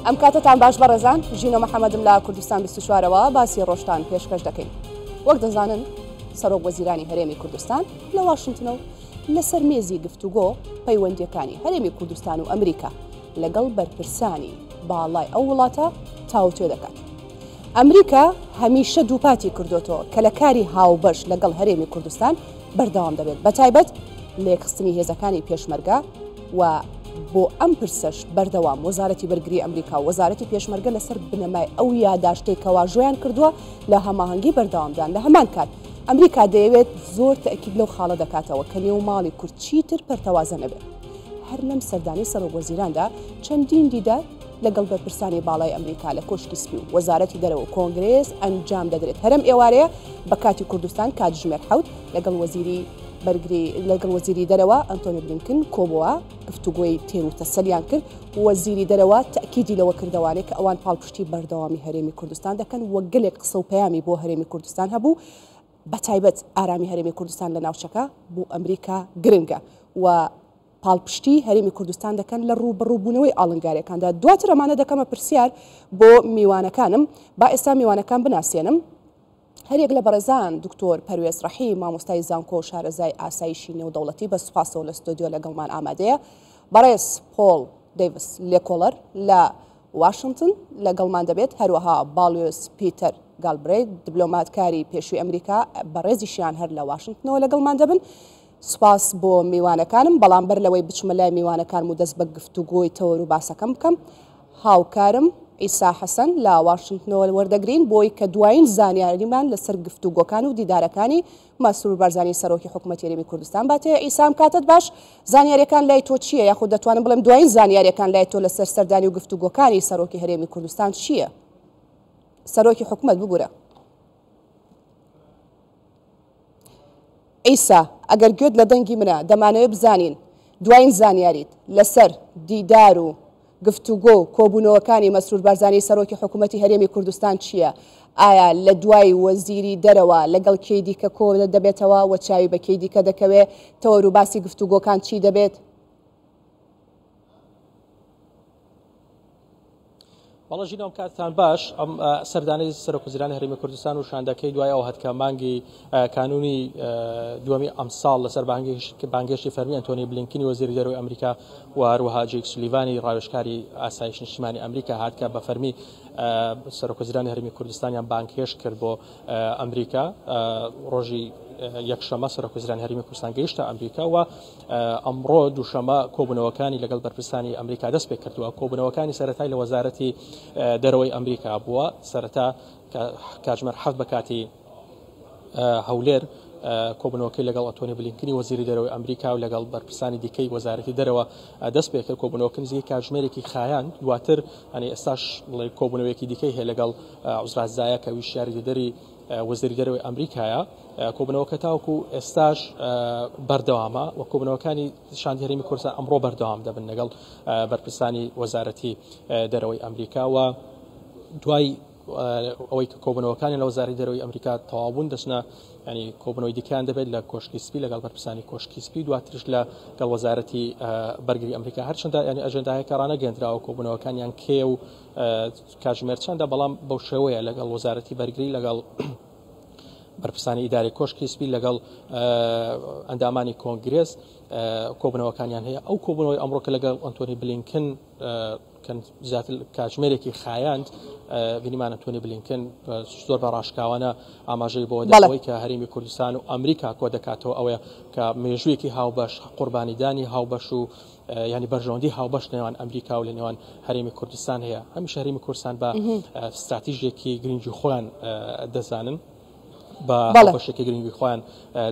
ئەم کاتەتان باش بەڕێزان، ژینۆ محەمەدم لە کوردستان 24ەوە باسی ڕۆژتان پێشکەش دەکەین. وەک دەزانن سەرۆک وەزیرانی هەرێمی کوردستان لە واشنتنە و لەسەر مێزی گفتوگۆ پەیوەندیەکانی هەرێمی کوردستان و ئەمریکا لەگەڵ بەرپرسانی باڵای ئەو وڵاتە تاوتوێ دەکات. ئەمریکا هەمیشە دووپاتی کردۆتەوە کە لە کاری هاوبەش لەگەڵ هەرێمی کوردستان بەردەوام دەبێت بەتایبەت لە یەکخستنی هێزەکانی پێشمەرگە و بۆ ئەم پرسەش بەردەوام وەزارەتی بەرگری ئەمریکا و وەزارەتی پێشمەرگە لەسەر بنەمای ئەو یاداشتەی کە واژۆیان کردووە لە هەماهەنگی بەردەوامدان لە هەمان کات ئەمریکا دەیەوێت زۆر تەئکید لەو خاڵە دەکاتەوە کە نێو ماڵی کورد چیتر پەرتەوازە نەبێت هەر لەم سەردانەی سەرۆک وەزیراندا چەندین دیدار لەگەڵ بەرپرسانی باڵای ئەمریکا لە کۆشکی سپی و وەزارەتی دەرەوە و کۆنگرێس ئەنجام دەدرێت. هەرەم ئێوارەیە بە کاتی کوردستان کاتژمێر حەوت لەگەڵ وەزیری بەرگری لەگەڵ وەزیری دەرەوە ئەنتۆنی بلینکن کۆبووە گفتوگۆی تێر و تەسەلیان کرد وەزیری دەرەوە تەئکیدی لەوە کردەوانێ کە ئەوان پاڵپشتی بەردەوامی هەرێمی کوردستان دەکەن و گەلێک قسە و پەیامی بۆ هەرێمی کوردستان هەبوو بەتایبەت ئارامی هەرێمی کوردستان لە ناوچەکە بۆ ئەمریکا گرنگە و پاڵپشتی هەرێمی کوردستان دەکەن لە ڕووبەڕووبوونەوەی ئاڵنگارییەکاندا. دواتر ئەمانە دەکەمە پرسیار بۆ میوانەکانم. با ئێستا میوانەکان بناسێنم. هەریەک لە بەڕێزان دکتۆر پەروێز ڕەحیم، مامۆستای زانکۆ و شارەزای ئاسایشی نێودەوڵەتی بە سوپاسەوە لە ستۆدیۆ لەگەڵمان ئامادەیە. بەڕێز پۆڵ دەیڤس لێکۆڵەر لە واشنتن لەگەڵمان دەبێت، هەروەها باڵیۆز پیتەر گالبرەیت دبلۆماتکاری پێشووی ئەمریکا بەڕێزیشیان هەر لە واشنتنەوە لەگەڵمان دەبن. سوپاس بۆ میوانەکانم، بەڵام بەر لەوەی بچمە لای میوانەکانم و دەست بە گفتوگۆی تەوەر و باسەکەم بکەم، هاوکارم عیسا حەسەن لە واشنتنەوە وەردەگرین بۆی کە دوایین زانیاریمان لەسەر گفتوگۆکان و دیدارەکانی مەسرور بارزانی سەرۆکی حکومەتی هەرێمی کوردستان باتێ. عیسا ئەم کاتەت باش، زانیاریەکان لای تۆ چییە یاخود دەتوانم بڵێم دوایین زانیاریەکان لای تۆ لەسەر سەردانی و گفتوگۆکانی سەرۆکی هەرێمی کوردستان چییە؟ سەرۆکی حکومەت ببورە. عیسا، ئەگەر گوێت لە دەنگی منە، دەمانەوێت بزانین دواین زانیاریت لەسەر دیدار و گفتوگۆ و کۆبوونەوەکانی مەسرور بارزانی سەرۆکی حکوومەتی هەرێمی کوردستان چییە؟ ئایا لە دوای وەزیری دەرەوە لەگەڵ کێی دیکە کۆ دەبێتەوە و چاوی بە کێی دیکە دەکەوێ؟ تەوەر و باسی گفتوگۆکان چی دەبێت؟ بەڵێ ژینۆم کاتتان باش ئەم سەردانەی سەرۆک وەزیرانی هەرێمی کوردستان و شاندەکەی دوای ئەو هات کە مانگی کانونی دووەمی ئەمساڵ لەسەر بانگێشتی فەرمی ئەنتۆنی بلینکنی وەزیری دەرەوەی ئەمریکا و هەروەها جیک سولیڤانی ڕاوێژکاری ئاسایش نیشتیمانی ئەمریکا هات کە بە فەرمی سەرۆک وەزیرانی هەرێمی کوردستانیان بانگهێشت کرد بۆ ئەمریکا ڕۆژی یەکشەمە سەرۆک وەزیرانی هەرێمی کوردستان گەیشتە ئەمریکا و ئەمڕۆ دووشەمە کۆبوونەوەکانی لەگەڵ بەرپرسانی ئەمریکا دەست پێ کردووە کۆبوونەوەکانی سەرەتای لە وەزارەتی دەرەوەی ئەمریکا بووە سەرەتا کاتژمێر حەفت بە کاتی هەولێر کۆبوونەوەکەی لەگەڵ ئەنتۆنی بلینکنی وەزیری دەرەوەی ئەمریکا و لەگەڵ بەرپرسانی دیکەی وەزارەتی دەرەوە دەست پێ کرد کۆبوونەوەکە نزیکەی کاتژمێرێکی خایاند دواتر ئەنی ئێستاش بڵێ کۆبوونەوەیەکی دیکەی هەیە لەگەڵ عوزرا زایە کە ویش یاریدەدەری وەزیری دەرەوەی ئەمریکایە کۆبوونەوەکە تاوەکو ئێستاش بەردەوامە و کۆبوونەوەکانی شاندی هەرێمی کوردستان ئەمڕۆ بەردەوام دەبن لەگەڵ بەرپرسانی وەزارەتی دەرەوەی ئەمریکا و دوای ئەوەی کە کۆبوونەوەکانی لە وەزارەتی دەرەوەی ئەمریکا تەواو بوون دەچنە ینی کۆبوونەوەی دیکەیان دەبێت لە کۆشکی سپی لەگەڵ بەرپرسانی کۆشکی سپی دواترش لە گەڵ وەزارەتی بەرگری ئەمریکا هەرچەندە ینی ئەجێندایەکە ڕانەگەندراوە کۆبوونەوەکانیان کێ و کاتژمێر چەندە، بەڵام بەو شێوەیە لەگەڵ وەزارەتی بەرگری، لەگەڵ بەرپرسانی ئیدارەی کۆشکی سپی، لەگەڵ ئەندامانی کۆنگرێس کۆبوونەوەکانیان هەیە. ئەو کۆبوونەوەی ئەمڕۆ کە لەگەڵ ئەنتۆنی بلینکن کە زیاتر کاتژمێرێکی خایاند، بینیمان ئەنتۆنی بلینکن زۆر بە ڕاشکاوانە ئاماژەی بۆ دەوەی کە هەرێمی کوردستان و ئەمریکا کۆ دەکاتەوە ئەوەیە کە مێژوویەکی هاوبەش، قوربانیدانی هاوبەش و یانی بەرژەوەندی هاوبەش لە نێوان ئەمریکا و لە نێوان هەرێمی کوردستان هەیە هەمیشە هەرێمی کوردستان بە ستراتیژێکی گرنگی خۆیان دەزانن بە بەشێکی گرنگی خۆیان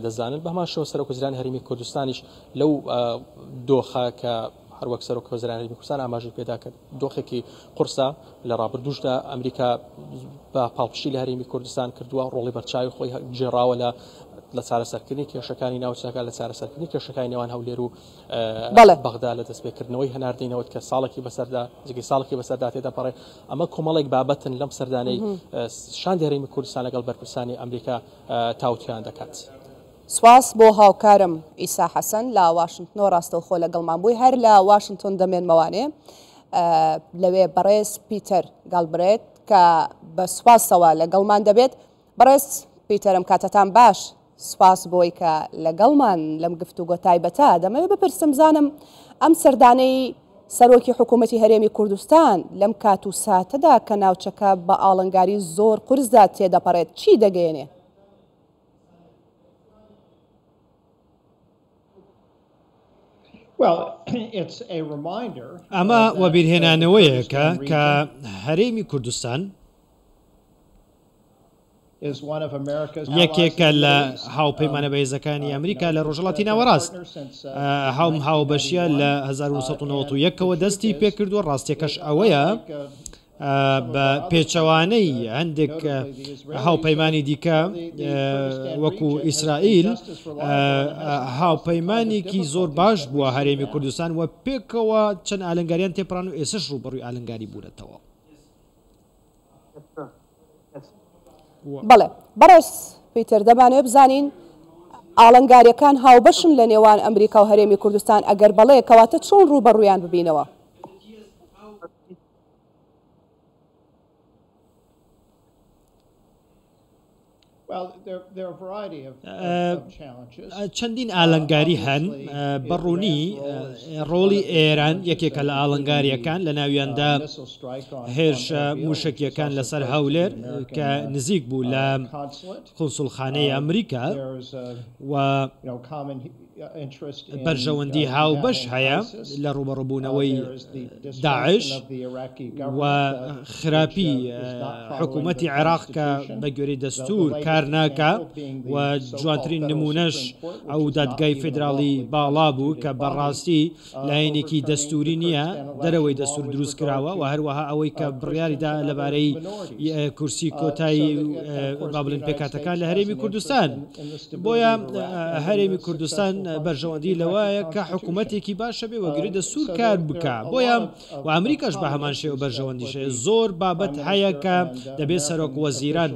دەزانن بەهەمان شێوە سەرۆک وەزیرانی هەرێمی کوردستانیش لەو دۆخە کە هەروەک سەرۆک وەزیرانی هەرێمی کوردستان ئاماژەی پێدا کرد دۆخێکی قورسە لە ڕابردووشدا ئەمریکا بە پاڵپشتی لە هەرێمی کوردستان کردووە ڕۆڵی بەرچاوی خۆی گێڕاوە لە لە چارەسەرکردنی کێشەکانی ناوچەکە لە چارەسەرکردنی کێشەکانی نێوان هەولێر و بەغدا لە دەستپێکردنەوەی هەناردەی نەوت کە ساڵێکی بەسەردا جگەی ساڵێکی بەسەردا تێدەپەڕێ ئەمە کۆمەڵێک بابەتن لەم سەردانەی شاندی هەرێمی کوردستان لەگەڵ بەرپرسانی ئەمریکا تاوتوێیان دەکات. سوپاس بۆ هاوکارم عیسا حەسەن لە واشنتنەوە ڕاستەوخۆ لەگەڵمان بووی هەر لە واشنتۆن دەمێنمەوانێ. لەوێ بەڕێز پیتەر گاڵبرێت کە بە سوپاسەوە لەگەڵمان دەبێت. بەڕێز پیتەر ئەم کاتەتان باش، سوپاس بۆی کە لەگەڵمان لەم گفتوگۆ تایبەتە. دەمەوێت بپرسم بزانم ئەم سەردانەی سەرۆکی حکوومەتی هەرێمی کوردستان لەم کات و ساتەدا کە ناوچەکە بە ئاڵنگاری زۆر قورسدا تێدەپەڕێت چی دەگەیەنێ؟ ئەمە وەبیرهێنانەوەیەکە کە هەرێمی کوردستان یەکێکە لە هاوپەیمانە بەهێزەکانی ئەمریکا لە ڕۆژهەڵاتی ناوەڕاست. ئەم هاوبەشیە لە 1991ەوە دەستی پێکردووە، ڕاستیەکەش ئەوەیە بە پێچەوانەی هەندێک هاوپەیمانی دیکە وەکو ئیسرائیل هاوپەیمانێکی زۆر باش بووە هەرێمی کوردستان و پێکەوە چەند ئالنگاریان تێپڕان و ئێسش ڕووبەڕووی ئالنگاری بوونەتەوە. بەڵێ بەڕێز پیتەر دەمانەوێت بزانین ئاڵنگاریەکان هاوبەشن لە نێوان ئەمریکا و هەرێمی کوردستان ئەگەر بەڵێ کەواتە چۆن ڕووبەڕوویان ببینەوە؟ چەندین ئالنگاری هەن بە ڕوونی ڕۆڵی ئێران یەکێکە لە ئاڵنگاریەکان لە ناویاندا هێرشە موشەکیەکان لەسەر هەولێر کە نزیک بوو لە قونسوڵخانەی ئەمریکا و بەرژەوەندی هاوبەش هەیە لە ڕووبەڕووبوونەوەی داعش و خراپی حکوومەتی عێراق کە بە گوێرەی دەستوور کار ناکا و جوانترین نموونەش ئەو دادگای فیدراڵی باڵا بوو کە بەڕاستی لایەنێکی دەستووری نییە، دەرەوەی دەستوور دروست کراوە و هەروەها ئەوەی کە بڕیاری دا لەبارەی کورسی کۆتای با بڵێن پێکهاتەکان لە هەرێمی کوردستان. بۆیە هەرێمی کوردستان بەرژەوەندی لەوایە کە حکوومەتێکی باش هەبێ و گرێ دەستوور کار بکا. بۆیە و ئەمریکاش بە هەمان شێوە بەرژەوەندیش هەیە. زۆر بابەت هەیە کە دەبێت سەرۆک وەزیران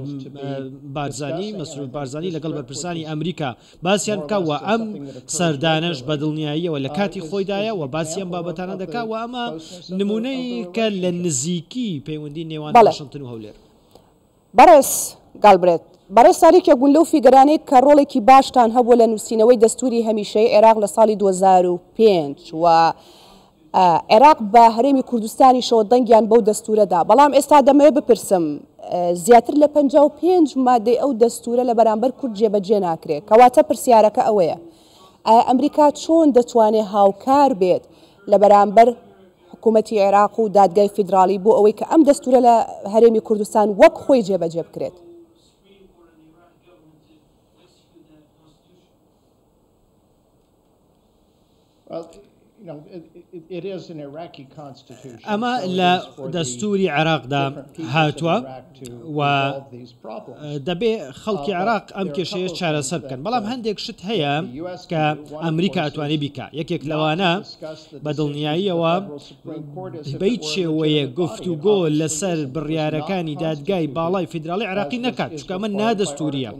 بارزانی، مەسرور بارزانی لەگەڵ بەرپرسانی ئەمریکا باسیان بکا و ئەم سەردانەش بە دڵنیاییەوە لە کاتی خۆیدایە و باسی ئەم بابەتانە دەکا و ئەمە نموونەیەکە لە نزیکی پەیوەندی نێوان واشنتن و هەولێر. بەڕێز گالبرێت، بەڕێزتان یەکێک بوون لەو فیگەرانەی کە ڕۆڵێکی باشتان هەبووە لە نووسینەوەی دەستووری هەمیشەیی عێراق لە ساڵی 2005 و عێراق بە هەرێمی کوردستانیشەوە دەنگیان بەو دەستوورە دا، بەڵام ئێستا دەمەوێت بپرسم زیاتر لە 55 مادەی ئەو دەستوورە لە بەرامبەر کورد جێبەجێ ناکرێت، کەواتە پرسیارەکە ئەوەیە ئایا ئەمریکا چۆن دەتوانێت هاوکار بێت لە بەرامبەر حکوومەتی عێراق و دادگای فیدراڵی بۆ ئەوەی کە ئەم دەستوورە لە هەرێمی کوردستان وەک خۆی جێبەجێ بکرێت؟ ئەمە لە دەستوری عێراقدا هاتووە و دەبێ خەڵکی عێراق ئەم کێشەیە چارەسەر بکەن، بەڵام هەندێک شت هەیە کە ئەمریکا ئەتوانێ بیکا، یەکێک لەوانە بە دڵنیاییەوە بە هیچ شێوەیەک گفتوگۆ لەسەر بڕیارەکانی دادگای باڵای فیدراڵی عێراقی نەکات، چونکە ئەمە نادەستوورییە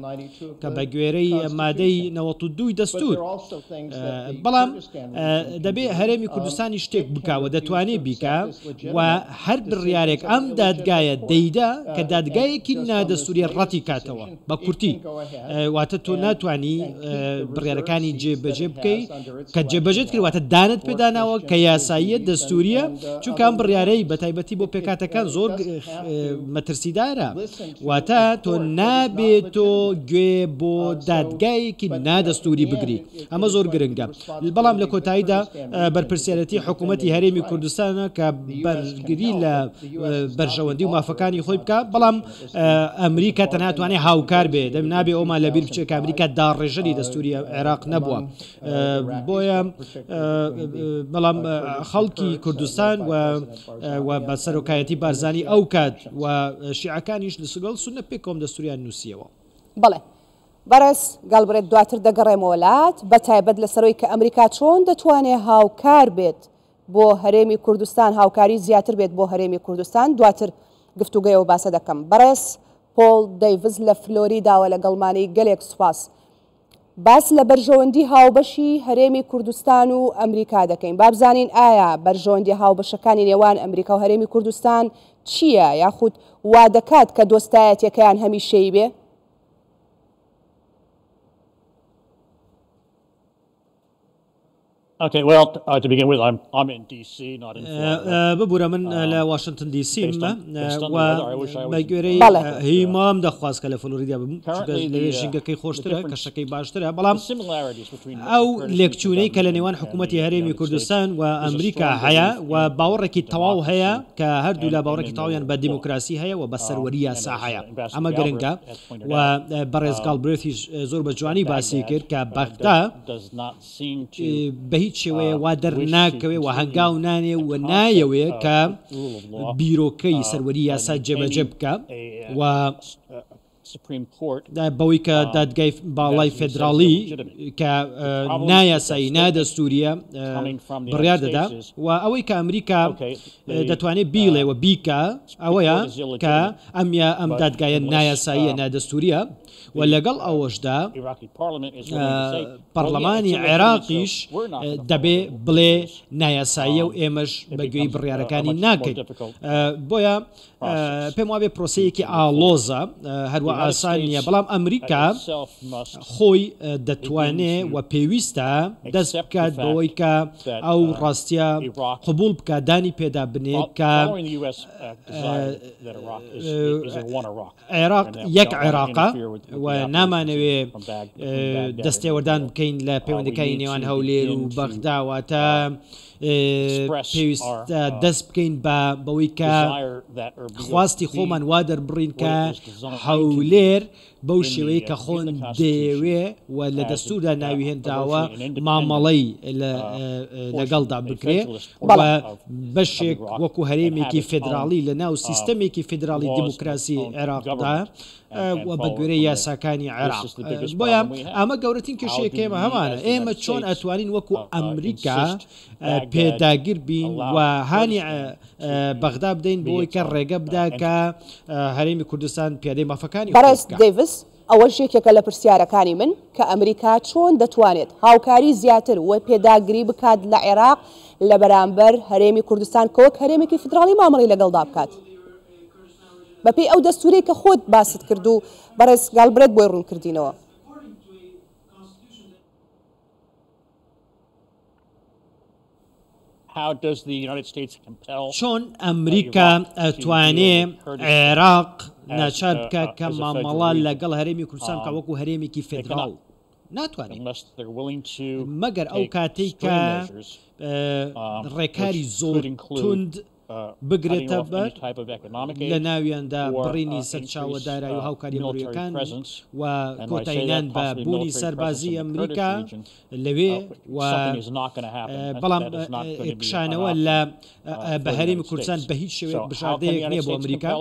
کە بە گوێرەی مادەی 92 ی دەستوور. بەڵام دەبێ هەرێمی کوردستانی شتێک بکا و دەتوانێ بیکا و هەر بڕیارێک ئەم دادگایە دەیدا کە دادگایەکی نادەستووریە ڕەتی کاتەوە بە کورتی واتە تۆ ناتوانی بڕیارەکانی جێبەجێ بکەی کە جێبەجێت کرد واتە دانت پێداناوە کە یاساییە دەستوریە چونکە ئەم بڕیارەی بە تایبەتی بۆ پێکاتەکان زۆر مەترسیدارە واتە تۆ نابێت تۆ گوێ بۆ دادگایەکی نادەستوری بگری ئەمە زۆر گرنگە بەڵام لە کۆتاییدا بەرپرسیارەتی حکوومەتی هەرێمی کوردستانە کە بەرگری لە بەرژەوەندی و مافەکانی خۆی بکە بەڵام ئەمریکا تەنها توانێت هاوکار بێ دەم نابێ ئەومان لەبیر بچێت کە ئەمریکا داڕێژەری دەستوری عێراق نەبووە بۆیە بەڵام خەڵکی کوردستان و بە سەرۆکایەتی بارزانی ئەو کات و شیعەکانیش لەسگەڵ سونە پێکەوەم دەستوریان نووسیەوە. بەڵێ بەڕێز گاڵبرێت دواتر دەگەڕێمەوە لات بە تایبەت لەسەرەوەی کە ئەمریکا چۆن دەتوانێ هاوکار بێت بۆ هەرێمی کوردستان هاوکاری زیاتر بێت بۆ هەرێمی کوردستان دواتر گفتوگۆی ئەو باسە دەکەم. بەڕێز پۆڵ دەیڤز لە فلۆریداوە لەگەڵمانی گەلێک سوپاس. باس لە بەرژەوەندی هاوبەشی هەرێمی کوردستان و ئەمریکا دەکەین. با بزانین ئایا بەرژەوەندی هاوبەشەکانی نێوان ئەمریکا و هەرێمی کوردستان چییە یاخود وا دەکات کە دۆستایەتیەکەیان هەمیشەیی بێ؟ ببورە من لە واشنتن دی سیم و بە گوێرەی هیمام دەخواست کە لە فلۆریدا بم چونکە لەوێ ژینگەکەی خۆشترە کەشەکەی باشترە بەڵام ئەو لێکچوونەی کە لە نێوان حکوومەتی هەرێمی کوردستان و ئەمریکا هەیە و باوەڕێکی تەواو هەیە کە هەردوو لا باوەڕێکی تەواویان بە دیموکراسی هەیە و بە سەروەری یاسا هەیە ئەمە گرنگە و بەڕێز گاڵبرێتیش زۆر بە جوانی باسی کرد کە بەغدا بە هیچ شێوەیە وا دەرناکەوێ و هەنگاو نانێ و نایەوێ کە بیرۆکەی سەروەری یاسا جێبەجێ بکە و بەوەی کە دادگای باڵای فێدراڵی کە نایاسایی نادەستوریە بڕیار دەدا و ئەوەی کە ئەمریکا دەتوانێت بیڵێ و بیکە ئەوەیە کە ئەم یا ئەم دادگایە نایاساییە نادەستوریە و لەگەڵ ئەوەشدا پەڕلەمانی عێراقیش دەبێ بڵێ نایاساییە و ئێمەش بە گوێی بڕیارەکانی ناکەین. بۆیە پێم وابێ پرۆسەیەکی ئاڵۆزە هەروە ئاسان نییە، بەڵام ئەمریکا خۆی دەتوانێ و پێویستە دەست بکات بەوەی کە ئەو ڕاستیە قبوڵ بکات دانی پێدا بنێ کە عێراق یەک عێراقە و نامانەوێ دەستێوەردان بکەین لە پەیوەندەکانی نێوان هەولێر و بەغدا واتە پێویستە دەست بکەین بە بەوەی کە خواستی خۆمان وا دەربڕین کە هەولێر بەو شێوەیە کە خۆن دەیەوێ و لە دەستوردا ناوی هێنراوە مامەڵەی لەگەڵدا بکرێ و بەشێک وەکو هەرێمێکی فێدراڵی لە ناو سیستەمێکی فێدراڵی دیموکراسی عێراقدا و بە گوێرەی یاساکانی عێراق. بۆیە ئەمە گەورەترین کێشەیە کە ئێمە هەمانە. ئێمە چۆن ئەتوانین وەکو ئەمریکا پێداگر بین و هانی بەغدا بدەین بۆی کە ڕێگە بدا کە هەرێمی کوردستان پیادەی مافەکانی خۆی بەڕێز بکا. دەیڤس، ئەوەش یەکێکە لە پرسیارەکانی من کە ئەمریکا چۆن دەتوانێت هاوکاری زیاتر و پێداگری بکات لە عێراق لە بەرامبەر هەرێمی کوردستان کە وەک هەرێمێکی فیدراڵی مامەڵەی لەگەڵدا بکات بەپێی ئەو دەستورەی کە خۆت باست کرد و بەڕێز گالبرێت بۆی ڕوونکردینەوە. چۆن ئەمریکا ئەتوانێ عێراق ناچار بکا کە مامەڵە لەگەڵ هەرێمی کوردستان بکا وەکو هەرێمێکی فێدراڵ؟ ناتوانێت مەگەر ئەو کاتەی کە ڕێکاری زۆر توند بگرێتە بەر، لە ناویاندا بڕینی سەرچاوە دارایی و هاوکارییە مرۆیەکان و کۆتایینان بە بوونی سەربازیی ئەمریکا لەوێ و بەڵام کشانەوە لە بە هەرێمی کوردستان بە هیچ شێوەیەک بژاردەیەک نییە بۆ ئەمریکا،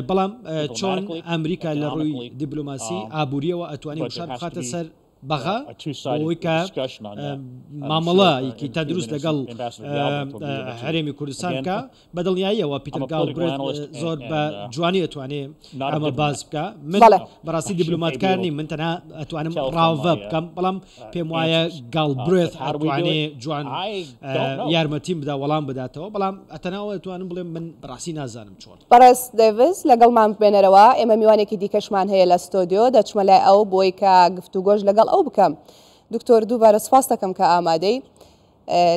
بەڵام چۆن ئەمریکا لە ڕووی دیبلۆماسی ئابوورییەوە ئەتوانێ گوشار بخاتە سەر بەغا بۆ ئەوەی کە مامەڵەیەکی تەندروست لەگەڵ هەرێمی کوردستان بکا، بە دڵنیاییەوە پیتەر گاڵبرێت زۆر بە جوانی ئەتوانێ ئەمە باس بکا. من بەڕاستی دیبلۆماتکار نیم، من تەنها ئەتوانم ڕاڤە بکەم، بەڵام پێم وایە گاڵبرێت ئەتوانێ جوان یارمەتیم بدا وەڵام بداتەوە، بەڵام تەنها ئەوە ئەتوانم بڵێم من بەڕاستی نازانم چۆن. بەڕێز دەیڤس لەگەڵمان بمێنەرەوە، ئێمە میوانێکی دیکەشمان هەیە لە ستۆدیۆ، دەچمە لای ئەو بۆی کە گفتوگۆش لەگەڵ ئەو بکەم. دکتۆر دووبارە سوپاست دەکەم کە ئامادەی.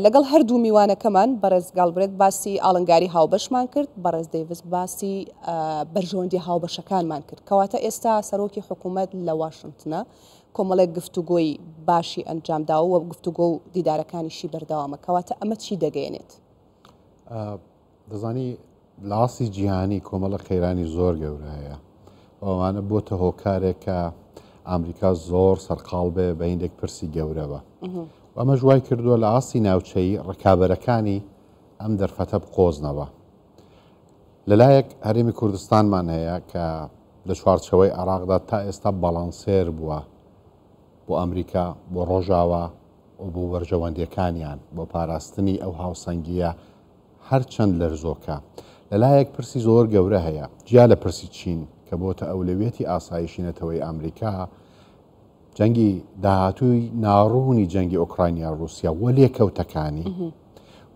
لەگەڵ هەردوو میوانەکەمان بەڕێز گاڵبرێت باسی ئاڵنگاری هاوبەشمان کرد، بەڕێز دەیڤس باسی بەرژەوەندی هاوبەشەکانمان کرد. کەواتە ئێستا سەرۆکی حکوومەت لە واشنتنە، کۆمەڵێک گفتوگۆی باشی ئەنجامداوە و گفتوگۆ و دیدارەکانیشی بەردەوامە. کەواتە ئەمە چی دەگەیەنێت؟ دەزانی لە ئاستی جیهانی کۆمەڵە قەیرانی زۆر گەورە هەیە و ئەوانە بۆتە هۆکارێک کە ئامریکا زۆر سەرقاڵ بێ بە هیندێک پرسی گەورە بە ئەمەش وای کردووە لە ئاستی ناوچەیی ڕکابەرەکانی ئەم دەرفەتە بقۆزنەوە. لەلایەک هەرێمی کوردستانمان هەیە کە لە چوارچەوەی عێراقدا تا ئێستا باڵانسێر بووە بۆ ئەمریکا، بۆ ڕۆژاوا و بۆ بەرژەوەندیەکانیان، بۆ پاراستنی ئەو هاوسەنگیە هەرچەند لەرزۆکە. لەلایەک پرسی زۆر گەورە هەیە، جیا لە پرسی چین کە بۆتە ئەولەویەتی ئاسایشی نەتەوەیی ئامریکا. جەنگی داهاتووی ناڕوونی جەنگی ئۆکرانیا ڕووسیا و لێکەوتەکانی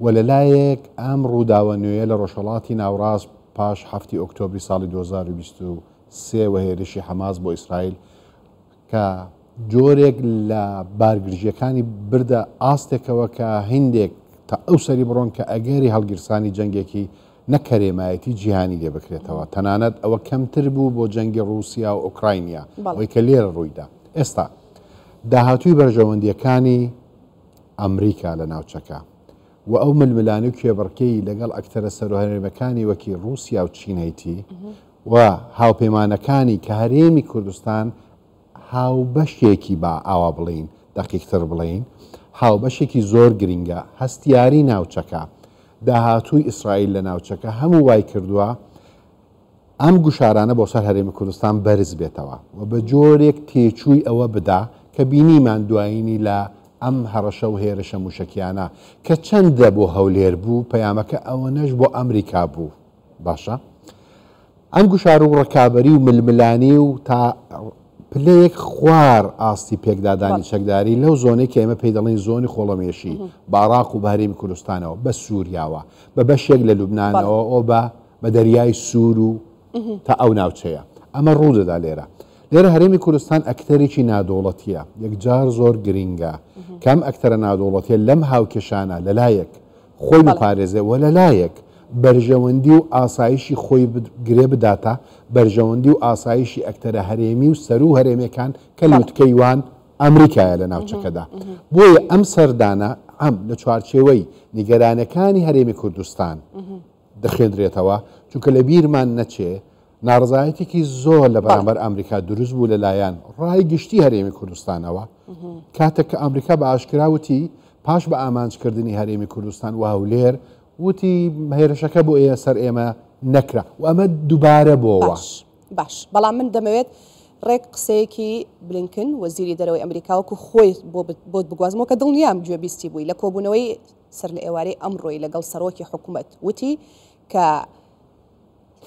و لەلایەک ئەم ڕووداوە نوێیە لە ڕۆژهەڵاتی ناوڕاست پاش حەفتی ئۆکتۆبری ساڵی 2023 و هێرشی حەماس بۆ ئیسرائیل کە جۆرێک لە بارگرژیەکانی بردە ئاستێکەوە کە هندێک تا ئەو سەری بڕۆن کە ئەگەری هەڵگیرسانی جەنگێکی نەک هەرێمایەتی جیهانی لێ بکرێتەوە تەنانەت ئەوە کەمتر بوو بۆ جەنگی ڕووسیا و ئۆکراینیا ئەوەی کە لێرە ڕوویدا ئێستا داهاتووی بەرژەوەندیەکانی ئەمریکا لە ناوچەکە و ئەو ململانێ و کێبڕکێی لەگەڵ ئەکتەرە سەروهەرێمەکانی وەکی ڕووسیا و چین هەیتی و هاوپەیمانەکانی کە هەرێمی کوردستان هاوبەشێکی با ئاوا بڵێین دەقیقتر بڵێین هاوبەشێکی زۆر گرینگە هەستیاری ناوچەکە داهاتووی ئیسرائیل لە ناوچەکە هەموو وای کردووە ئەم گوشارانە بۆ سەر هەرێمی کوردستان بەرز بێتەوە و بە جۆرێک تێچووی ئەوە بدا کە بینیمان دوایینی لە ئەم هەڕەشە و هێرشە موشەکیانە کە چەندە بۆ هەولێر بوو پەیامەکە ئەوەنەش بۆ ئەمریکا بوو باشە ئەم گوشار و ڕکابەری و ململانی و تا پلەیەک خوار ئاستی پێکدادانی چەکداری لەو زۆنەی کە ئێمە پێی دەڵێین زۆنی خۆڵەمێشی بە عراق و بە هەرێمی کوردستانەوە بە سووریاوە بە بەشێک لە لوبنانەوە ئۆ بە بە دەریای سوور و تا ئەو ناوچەیە ئەمە ڕوودەدا لێرە لێرە هەرێمی کوردستان ئەکتەرێکی نادوڵەتیە یەکجار زۆر گرینگە کەم ئەکتەرە نادوڵەتیە لەم هاوکێشانە لەلایەک خۆی بپارێزێ و لەلایەک بەرژەوەندی و ئاسایشی خۆی گرێ بداتە بەرژەوەندی و ئاسایشی ئەکتەرە هەرێمی و سەروو هەرێمیەکان کە لوتکەی وان ئەمریکایە لە ناوچەکەدا. بۆیە ئەم سەردانە هەم لە چوارچێوەی نیگەرانەکانی هەرێمی کوردستان دەخوێندرێتەوە، چونکە لە بیرمان نەچێ ناڕەزایەتێکی زۆر لە بەرامبەر ئەمریکا دروست بوو لەلایەن ڕای گشتی هەرێمی کوردستانەوە کاتێک کە ئەمریکا بە ئاشکرا وتی پاش بە ئامانجکردنی هەرێمی کوردستان و هەولێر وتی هێرشەکە بۆ ئێ سەر ئێمە نەکرا و ئەمە دووبارە بۆوە. باش باش بەڵام من دەمەوێت ڕێک قسەیەکی بلینکن وەزیری دەرەوەی ئەمریکا وەکو خۆی بۆت بگوازمەوە کە دڵنیام گوێبیستی بووی لە کۆبوونەوەی سەر لە ئێوارەی ئەمڕۆی لەگەڵ سەرۆکی حکومەت وتی کە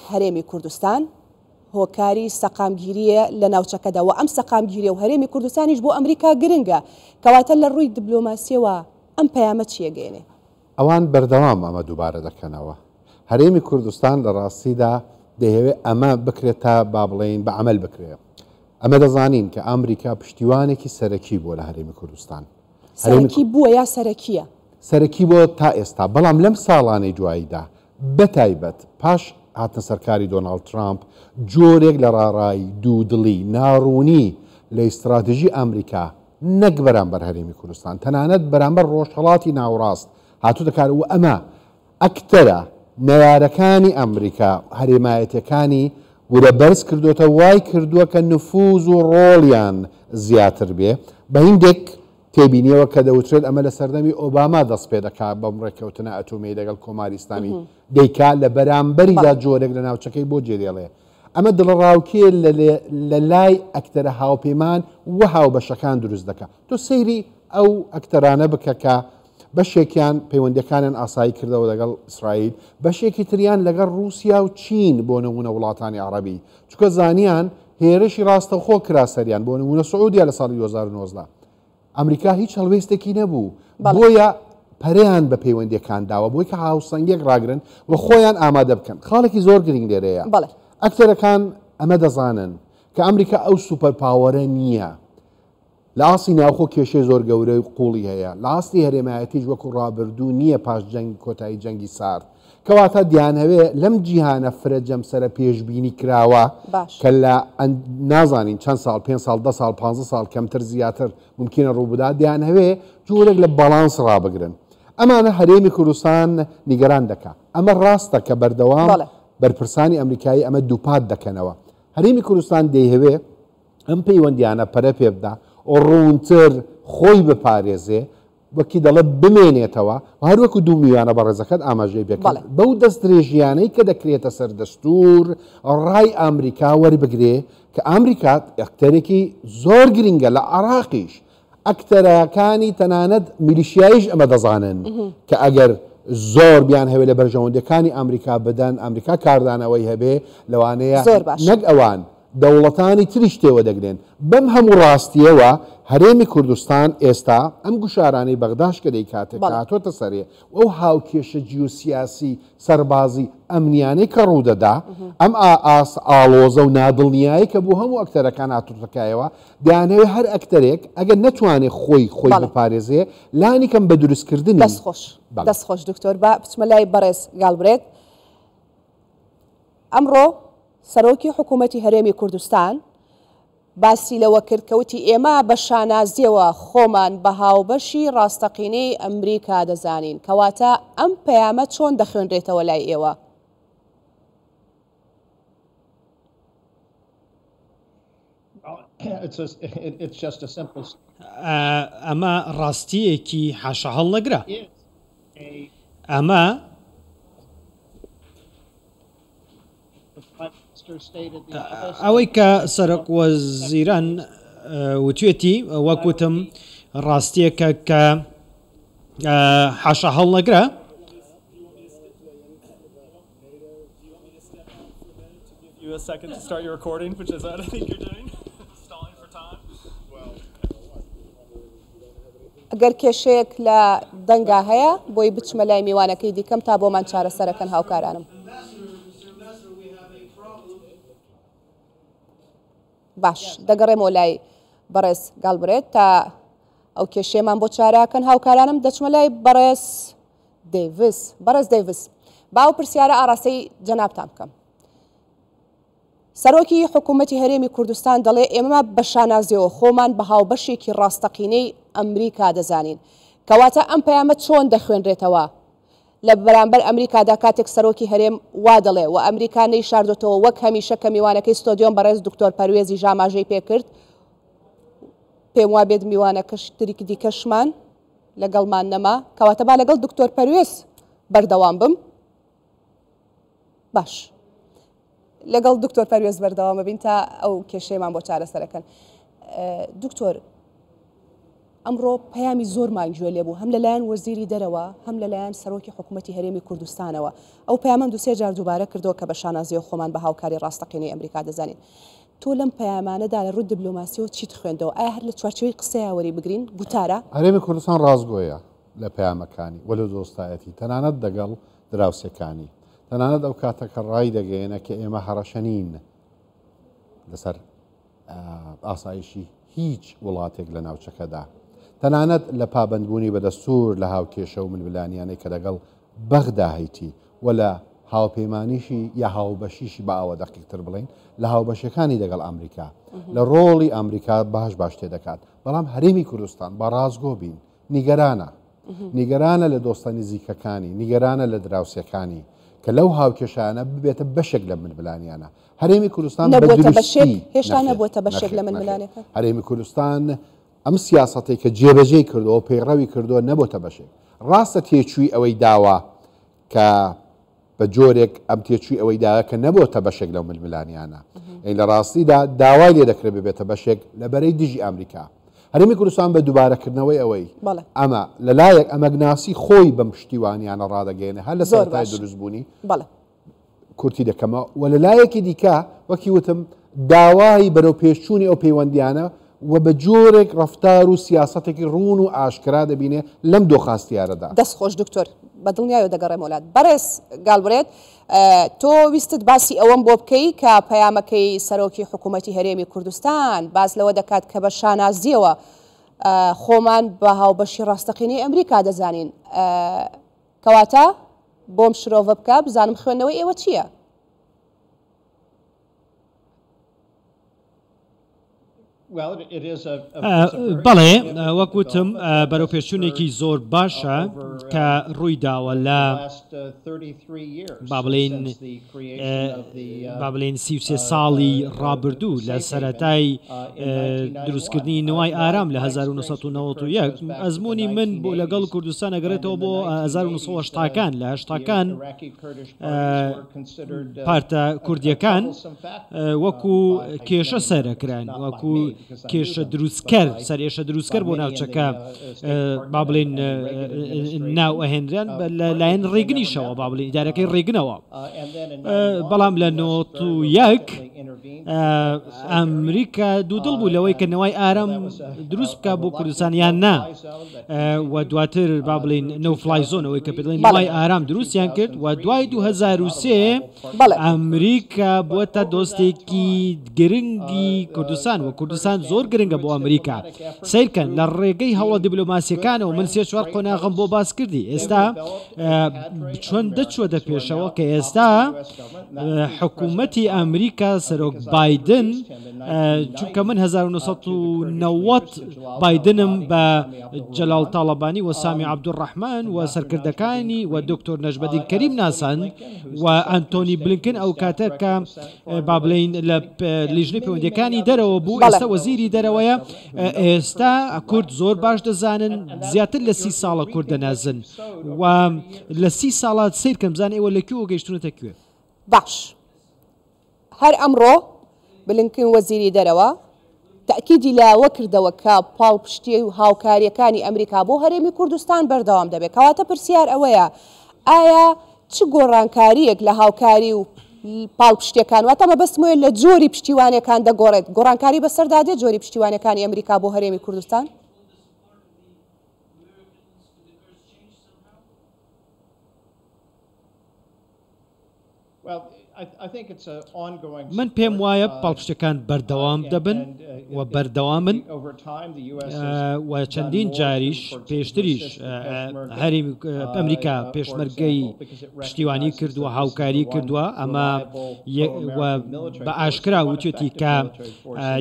هەرێمی کوردستان هۆکاری سەقامگیرییە لە ناوچەکەدا و ئەم سەقامگیریە و هەرێمی کوردستانیش بۆ ئەمریکا گرنگە، کەواتە لە ڕووی دبلۆماسیەوە ئەم پەیامە چی ئەگەیەنێ؟ ئەوان بەردەوام ئەمە دووبارە دەکەنەوە. هەرێمی کوردستان لە ڕاستیدا دەیهەوێ ئەمە بکرێت تا با بڵێین بە عەمەل بکرێ. ئەمە دەزانین کە ئامریکا پشتیوانێکی سەرەکی بووە لە هەرێمی کوردستان. سەرەکی بووە یا سەرەکییە؟ سەرەکی بووە تا ئێستا، بەڵام لەم ساڵانەی دواییدا بەتایبەت پاش هاتنە سەرکاری دۆناڵد ترامپ، جۆرێک لە ڕاڕایی، دوودڵی، ناڕوونی لە ئیستراتیژی ئامریکا نەک بەرامبەر هەرێمی کوردستان، تەنانەت بەرامبەر ڕۆژهەڵاتی ناوڕاست هاتووتە کار و ئەمە ئەکتەرە نەیارەکانی ئەمریکا هەرێمایەتیەکانی ورە بەرز کردۆتە وای کردووە کە نفوز و ڕۆڵیان زیاتر بێ بە هیندێک تێبینیەوە کە دەوترێت ئەمە لە سەردەمی ئۆباما دەست پێ دەکا بەم ڕێککەوتنە ئەتۆمیەی لەگەڵ کۆماری ئیسلامی دەیکا لە بەرامبەریدا جۆرێک لە ناوچەکەی بۆ جێدێڵێ ئەمە دڵەڕاوکێ لە لای ئەکتەرە هاوپەیمان و هاوبەشەکان دروست دەکا تۆ سەیری ئەو ئەکتەرانە بکە کە بەشێکیان پەیوەندیەکانیان ئاسایی کردەوە لەگەڵ ئیسرائیل، بەشێکی تریان لەگەڵ ڕووسیا و چین بۆ نموونە وڵاتانی عەڕەبی، چونکە زانیان هێرشی ڕاستەوخۆ کرا سەریان، بۆ نموونە سعودیا لە ساڵی 2019 ئەمریکا هیچ هەڵوێستێکی نەبوو، بۆیە پەرەیان بە پەیوەندیەکان داوە بۆی کە هاوسەنگیەک ڕاگرن و خۆیان ئامادە بکەن. خاڵێکی زۆر گرنگ لێرەیە، ئەکتەرەکان ئەمە دەزانن کە ئەمریکا ئەو super power ە نییە لە ئاستی ناوخۆ کێشەی زۆر گەورەی و قوڵی هەیە، لە ئاستی هەرێمایەتیش وەکو ڕابردوو نییە پاش جەنگ کۆتایی جەنگی سارد. کەواتە دیانهەوێ لەم جیهانە فرە جەمسەرە پێشبینی کراوە کە لە نازانین چەند ساڵ، پێنج ساڵ، دە ساڵ، پانزە ساڵ کەمتر زیاتر مومکینە ڕووبدا، دیانهەوێ جۆرێک لە باڵانس ڕابگرن. ئەمانە هەرێمی کوردستان نیگەران دەکا. ئەمە ڕاستە کە بەردەوام بەرپرسانی ئەمریکایی ئەمە دووپات دەکەنەوە. هەرێمی کوردستان دەیهەوێ ئەم پەیوەندیانە پەرە پێ بدا و ڕوونتر خۆی بپارێزێ، وەکی دەڵێ بمێنێتەوە و هەر وەکو دوو میوانە بەڕێزەکەت ئاماژەی پێ کرد، بەو دەستدرێژییانەی کە دەکرێتە سەر دەستوور ڕای ئامریکا وەربگرێ کە ئامریکا ئەکتەرێکی زۆر گرینگە لە عێراقیش ئەکتەرەکانی تەنانەت میلیشیاییش ئەمە دەزانن کە ئەگەر زۆر بیانهەوێ لە بەرژەوەندیەکانی ئامریکا بدەن، ئامریکا کاردانەوەی هەبێ، لەوانەیە زۆر باشە. نەک ئەوان دەوڵەتانی تریش تێوە دەگرێن. بەم هەموو ڕاستییەوە هەرێمی کوردستان ئێستا ئەم گوشارانەی بەغداش کە دەیکاتێ کە هاتۆتە سەرێ و ئەو هاوکێشە جیۆسیاسی، سەربازی، ئەمنیانەی کە ڕوودەدا، ئەم ئاست ئاڵۆزە و نادڵنیایەی کە بۆ هەموو ئەکتەرەکان هاتۆتە کایەوە، دەیانهەوێ هەر ئەکتەرێک ئەگەر نەتوانێ خۆی خۆی بپارێزێ لانیکەم بە دروستکردنی دەست خۆش. دەست خۆش دکتۆر. با بچمە لای بەڕێز گاڵبرێت. ئەمڕۆ سەرۆکی حکوومەتی هەرێمی کوردستان باسی لەوە کرد کە وتی ئێمە بە شانازییەوە خۆمان بە هاوبەشی ڕاستەقینەی ئەمریکا دەزانین، کەواتە ئەم پەیامە چۆن دەخوێنرێتەوە لای ئێوە؟ ئەمە ڕاستییەکی حاشاهەڵنەگرە. ئەمە. ئەوەی کە سەرۆکوەزیران وتوێتی وەک وتم ڕاستییەکە کە حاشاهەڵنەگرە. ئەگەر کێشەیەک لە دەنگا هەیە بۆی بچمە لای میوانەکەی دیکەم تا بۆمان چارەسەرەکەن هاوکارانم. باش دەگەڕێمەوە لای بەڕێز گاڵبرێت تا ئەو کێشەیەمان بۆ چاراکەن هاوکارانم دەچمە لای بەڕێز دەیڤس بەڕێز دەیڤس با ئەو پرسیارە ئاراستەی جەنابتان بکەم سەرۆکی حکوومەتی هەرێمی کوردستان دەڵێ ئێمە بە شانازیەوە خۆمان بە هاوبەشێکی ڕاستەقینەی ئەمریکا دەزانین کەواتە ئەم پەیامە چۆن دەخوێنرێتەوە لە بەرامبەر ئەمریکادا کاتێک سەرۆکی هەرێم وا دەڵێ و ئەمریکا نەیشاردۆتەوە وەک هەمیشە کە میوانەکەی ستۆدیۆم بەڕێز دکتۆر پەروێزیش ئاماژەی پێکرد پێم وابێت میوانەکەش تریک دیکەشمان لەگەڵمان نەما کەواتە با لەگەڵ دکتۆر پەروێز بەردەوام بم باش لەگەڵ دکتۆر پەروێز بەردەوام بین تا ئەو کێشەیەمان بۆ چارەسەرەکەن دکتۆر ئەمڕۆ پەیامی زۆرمان گوێ لێ بوو هەم لەلایەن وەزیری دەرەوە هەم لەلایەن سەرۆکی حکوومەتی هەرێمی کوردستانەوە ئەو پەیامەم دوسێ جار دووبارە کردەوە کە بە شانازیەوە خۆمان بە هاوکاری ڕاستەقینەی ئەمریکا دەزانین تۆ لەم پەیامانەدا لە ڕووی دبلۆماسیەوە چیت خوێندەوە ئایا هەر لە چوارچێوەی قسەیا وەری بگرین گوتارە؟ هەرێمی کوردستان ڕاستگۆیە لە پەیامەکانی و لە دۆستایەتی تەنانەت دەگەڵ دراوسێکانی تەنانەت ئەو کاتە کە ڕایدەگەیەنە کە ئێمە هەڕەشە نین لەسەر ئاسایشی هیچ وڵاتێک لە ناوچەکەدا، تەنانەت لە پابەندبوونی بە دەستوور لە هاوکێشە و ململانیانەی کە لەگەڵ بەغدا هەیتی و لە هاوپەیمانیشی یا هاوبەشیشی با ئاوا دەقیقتر بڵێین لە هاوبەشیەکانی دەگەڵ ئامریکا لە ڕۆڵی ئامریکا باش باش تێدەکات بەڵام هەرێمی کوردستان با ڕاستگۆ بین نیگەرانە نیگەرانە لە دۆستە نزیکەکانی، نیگەرانە لە دراوسێکانی کە لەو هاوکێشانە ببێتە بەشێک لە ململانیانە. هەرێمی کوردستان بە نەبووەتە بەشێک؟ دروستی هێشتا نەخێر، نەبووەتە بەشێک نەخێر، لە نەخێر. ململانێکان؟ هەرێمی کوردستان ئەم سیاسەتەی کە جێبەجێی کردووە و پەیڕەوی کردووە نەبۆتە بەشێک. ڕاستە تێچووی ئەوەی داوە کە بە جۆرێک ئەم تێچووی ئەوەی داوە کە نەبۆتە بەشێک لەو ململانیانە. یانی لە ڕاستیدا داوای لێ دەکرێت ببێتە بەشێک لە بەرەی دژی ئامریکا. هەرێمی کوردستان بە دووبارەکردنەوەی ئەوەی ئەمە لە لایەک ئەمەگناسی خۆی بەم پشتیوانیانە ڕادەگەیەنێ هەر لە سەرەتای دروستبوونی کورتی دەکەمەوە و لە لایەکی دیکە وەکی وتم داوای بەرەوپێشچوونی ئەو پەیوەندیانە و بە جۆرێک ڕەفتار و سیاسەتێکی ڕوون و ئاشکرا دەبینێ لەم دۆخە هەستیارەدا. دەست خۆش دکتۆر بە دڵنیایەوە دەگەڕێمەوە لات. بەڕێز گالبرێت تۆ ویستت باسی ئەوەم بۆ بکەی کە پەیامەکەی سەرۆکی حکوومەتی هەرێمی کوردستان باس لەوە دەکات کە بە شانازیەوە خۆمان بە هاوبەشی ڕاستەقینەی ئەمریکا دەزانین کەواتە بۆم شرۆڤە بکە بزانم خوێندنەوەی ئێوە چییە؟ بەڵێ وەک وتم بەرەوپێشچوونێکی زۆر باشە کە ڕووی داوە لە با بڵێین با بڵێین 33 ساڵی ڕابردوو لە سەرەتای دروستکردنی نوای ئارام لە 1991 ئەزمموی من بۆ لەگەڵ کوردستان ئەگەڕێتەوە بۆ 1970کان لە هەشتاکان پارتە کوردیەکان وەکو کێشە سەرەکران وەکو کێشە دروستکەر سەرێشە دروستکەر بۆ ناوچەکە با بڵێن ناو ئەهێنران لەلایەن ڕێگنیشەوە با بڵێن ئیدارەکەی ڕێگنەوە بەڵام لە 91. ئەمریکا دوودڵ بوو لەوەی کە نەوای ئارام دروست بکە بۆ کوردستان یان نا و دواتر با بڵین no fly zone ئەوەی کە پێ دەڵێن نەوای ئارام دروستیان کرد و دوای 2003 ئەمریکا بووەتە دۆستێکی گرنگی کوردستان و کوردستان زۆر گرنگە بۆ ئەمریکا. سەیرکەن لە ڕێگەی هەوڵە دیبلۆماسیەکانەوە من سێ چوار قۆناغم بۆ باس کردی ئێستا چۆن دەچوە دە پێشەوە کە ئێستا حکوومەتی ئەمریکا سەرۆک بایدن چونکە من 1990 بایدنم بە جەلال تاڵەبانی و سامی عەبدولڕەحمان و سەرکردەکانی و دکتۆر نەجمەدین کەریم ناساند و ئەنتۆنی بلینکن ئەو کاتە کە با بڵێین لە لیژنەی پەیوەندیەکانی دەرەوە بوو ئێستا وەزیری دەرەوەیە ئێستا کورد زۆر باش دەزانن زیاتر لە سی ساڵە کورد دەنازن و لە سی ساڵات سیرکەم بزان ئێوە لە کوێوە گەیشتونەتە کوێ. باش هەر ئەمڕۆ بلینکن وەزیری دەرەوە تەئکیدی لەوە کردەوە کە پاڵپشتی و هاوکارییەکانی ئەمریکا بۆ هەرێمی کوردستان بەردەوام دەبێت. کەواتە پرسیار ئەوەیە ئایا چ گۆڕانکارییەک لە هاوکاری و پاڵپشتییەکان، واتە مەبەستم ئەوەیە لە جۆری پشتیوانییەکان دەگۆڕێت، گۆڕانکاری بەسەردا دێت جۆری پشتیوانییەکانی ئەمریکا بۆ هەرێمی کوردستان؟ من پێم وایە پاڵپشتەکان بەردەوام دەبن و بەردەوامن و چەندین جاریش پێشتریش هەرێمی ئەمریکا پێشمەرگەی پشتیوانی کردووە هاوکاری کردووە ئەمە بە ئاشکرا وتێتی کە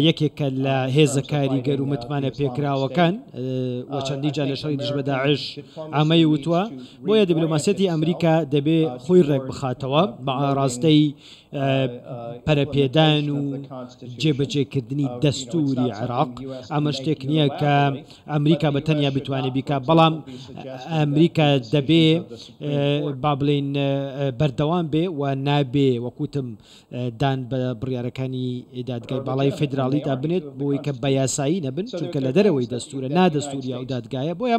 یەکێکە لە هێزە کاریگەر و متمانە پێکراوەکان و چەندین جار لە شەڕی دژ بە داعش ئەمەی وتووە بۆیە دیبلۆماسیەتی ئەمریکا دەبێ خۆی ڕێکبخاتەوە بە ئاراستەی پەرەپێدان و جێبەجێکردنی دەستوری عێراق، ئەمە شتێک نییە کە ئەمریکا بە تەنیا بتوانێت بیکا، بەڵام ئەمریکا دەبێ با بڵێین بەردەوام بێ و نابێ وەکوتم دان بە بڕیارەکانی دادگای باڵای فیدراڵیدا بنێت بۆی کە بە یاسایی نەبن چونکە لە دەرەوەی دەستورە نادەستوریە ئەو دادگایە بۆیە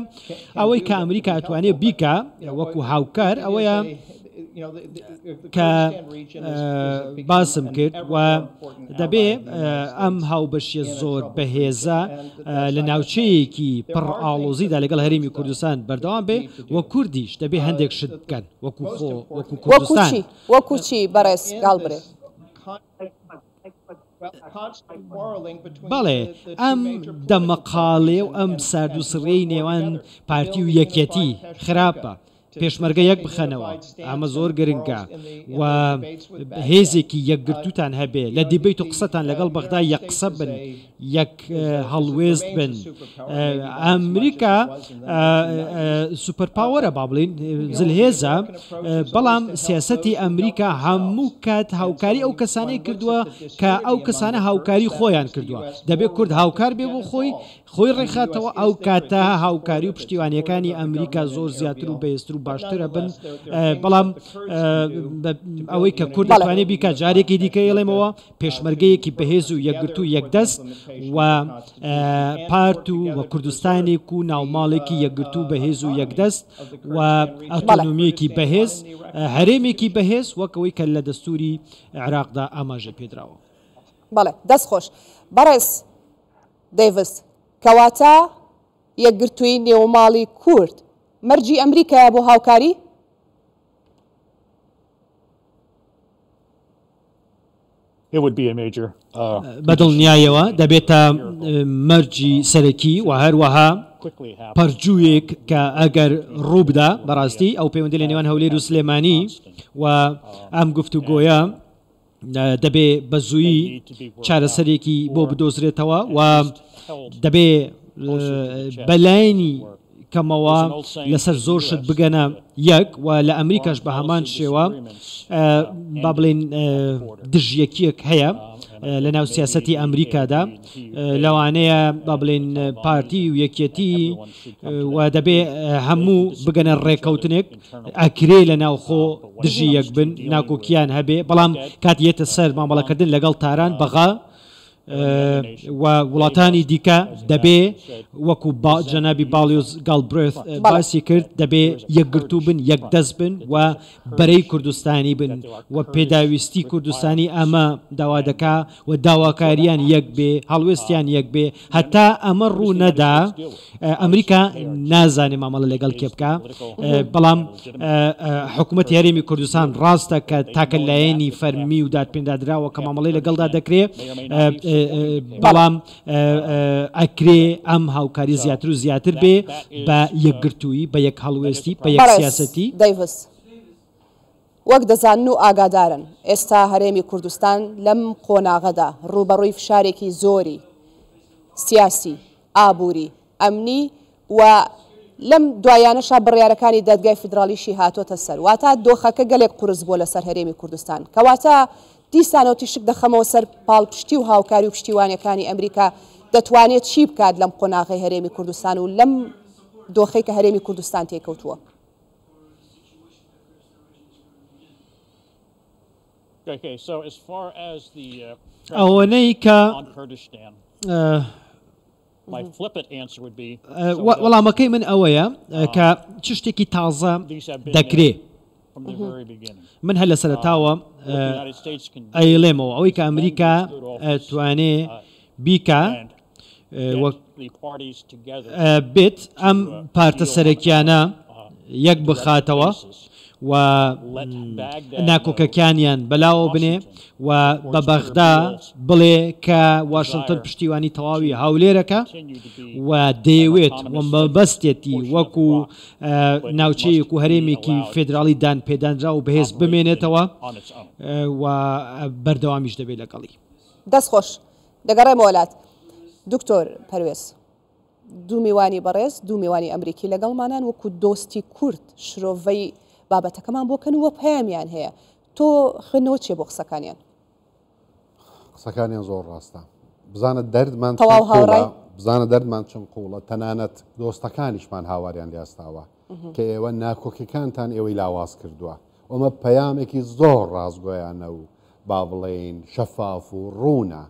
ئەوەی کە ئەمریکا ئەتوانێت بیکا وەکو هاوکار ئەوەیە کە باسم کرد و دەبێ ئەم هاوبەشیە زۆر بەهێزە لە ناوچەیەکی پڕ ئاڵۆزیدا لەگەڵ هەرێمی کوردستان بەردەوام بێ و کوردیش دەبێ هەندێک شت بکەن وەکو خۆ وەکو کوردستان. وەکو چی بەڕێز گاڵبرێ؟ بەڵێ ئەم دەمەقاڵێ و ئەم ساردوسڕیەی نێوان پارتی و یەکیەتی خراپە پێشمەرگە یەک بخەنەوە ئەمە زۆر گرنگە و هێزێکی یەکگرتووتان هەبێ لە دیبەیت و قسەتان لەگەڵ بەغدا یەک قسە بن یەک هەڵوێست بن ئەمریکا super power ە با بڵین زلهێزە بەڵام سیاستی ئەمریکا هەموو کات هاوکاری ئەو کەسانەی کردووە کە ئەو کەسانە هاوکاری خۆیان کردووە دەبێت کورد هاوکار بێ بۆ خۆی خۆی ڕێکخاتەوە ئەو کاتە هاوکاری و پشتیوانیەکانی ئەمریکا زۆر زیاتر و بەهێزتر و باشترە بن بەڵام ئەوەی کە کورد دەتوانێت بیکات جارێکی دیکە ئێڵێمەوە پێشمەرگەیەکی بەهێز و یەکگرتوو و یەکدەست و پارت و و کوردستانێک و ناوماڵێکی یەکگرتوو و بەهێز و یەکدەست و ئەتۆنۆمییەکی بەهێز، هەرێمێکی بەهێز وەک ئەوەی کە لە دەستووری عێراقدا ئاماژەی پێدراوە. بەڵێ دەست خۆش بەڕێز دەیڤس. کەواتە یەکگرتوویی نێوماڵی کورد مەرجی ئەمریکایە بۆ هاوکاری؟ بە دڵنیایەوە دەبێتە مەرجی سەرەکی و هەروەها پەرجوویەک کە ئەگەر ڕووبدا بەڕاستی ئەو پەیوەندی لە نێوان هەولێر و سلێمانی و ئەم گفتوگۆیە دەبێ بە زوویی چارەسەرێکی بۆ بدۆزرێتەوە و دەبێ بەلایەنی کەمەوە لەسەر زۆر شت بگەنە یەک و لە ئەمریکاش بە هەمان شێوە با بڵێین دژیەکیەک هەیە لە ناو سیاستی ئەمریکادا لەوانەیە با بڵێین پارتی و یەکێتی و دەبێ هەموو بگەنە ڕێکەوتنێک ئەکرێ لە ناوخۆ دژی یەک بن ناکۆکیان هەبێ بەڵام کات یەتە سەر مامەڵەکردن لەگەڵ تاران بەغا. و وڵاتانی دیکە دەبێ وەکو جەنابی باڵیۆز گاڵبرێث باسی کرد دەبێ یەکگرتوو بن، یەکدەست بن و بەرەی کوردستانی بن و پێداویستی کوردستانی ئەمە داوا دەکا و داواکاریان یەک بێ، هەڵوێستیان یەک بێ، هەتا ئەمە ڕوو نەدا ئەمریکا نازانێ مامەڵە لەگەڵ کێ بکا، بەڵام حکوومەتی هەرێمی کوردستان ڕاستە کە تاکە لایەنی فەرمی و دادپێدادراوە کە مامەڵەی لەگەڵدا دەکرێ، بەڵام ئەکرێ ئەم هاوکاری زیاتر و زیاتر بێ بە یەکگرتوویی، بە یەک هەڵوێستی، بە یەک بەڕێز سیاسەتی. دەیڤس، وەک دەزانن و ئاگادارن ئێستا هەرێمی کوردستان لەم قۆناغەدا ڕووبەڕووی فشارێکی زۆری سیاسی، ئابووری، ئەمنی و لەم دواییانەشا بڕیارەکانی دادگای فیدراڵیشی هاتۆتە سەر، واتە دۆخەکە گەلێک قورس بووە لەسەر هەرێمی کوردستان. کەواتە دیسانەوە تیشک دەخەمەوە سەر پاڵپشتی و هاوکاری و پشتیوانیەکانی ئەمریکا دەتوانێت چی بکات لەم قۆناغەی هەرێمی کوردستان و لەم دۆخەی کە هەرێمی کوردستان تێیکەوتووە؟ ئەوەنەی کە وەڵامەکەی من ئەوەیە کە چ شتێکی تازە دەکرێ من هەر لە سەرەتاوە ئەیڵێمەوە ئەوەی کە ئەمریکا توانێ بیکا وەک بێت ئەم پارتە سەرەکیانە یەک بخاتەوە و ناکۆکەکانیان بەلاوە بنێ و بە بەغدا بڵێ کە واشنتن پشتیوانی تەواوی هەولێرەکە و دەیەوێت و مەبەستێتی وەکو ناوچەیەک و هەرێمێکی فێدراڵی دان پێدانراو و بەهێز بمێنێتەوە و بەردەوامیش دەبێت لەگەڵی. دەست خۆش. دەگەڕێمەوە لات دکتۆر پەروێز. دوو میوانی بەڕێز، دوو میوانی ئەمریکی لەگەڵمانان وەکو دۆستی کورد شرۆڤەی بابەتەکەمان بۆ کەن و پەیامیان هەیە. تۆ خوێندنەوەت چیە بۆ قسەکانیان؟ قسەکانیان زۆر ڕاستە. بزانە دەردمان چەند تەواو قوڵە، هاوڕای؟ بزانە دەردمان چەند قوڵە، تەنانەت دۆستەکانیشمان هاواریان لێ هەستاوە کە ئێوە ناکۆکیەکانتان ئێوەی لاواز کردووە. ئەمە پەیامێکی زۆر ڕاستگۆیانە و با بڵێین شەفاف و ڕوونە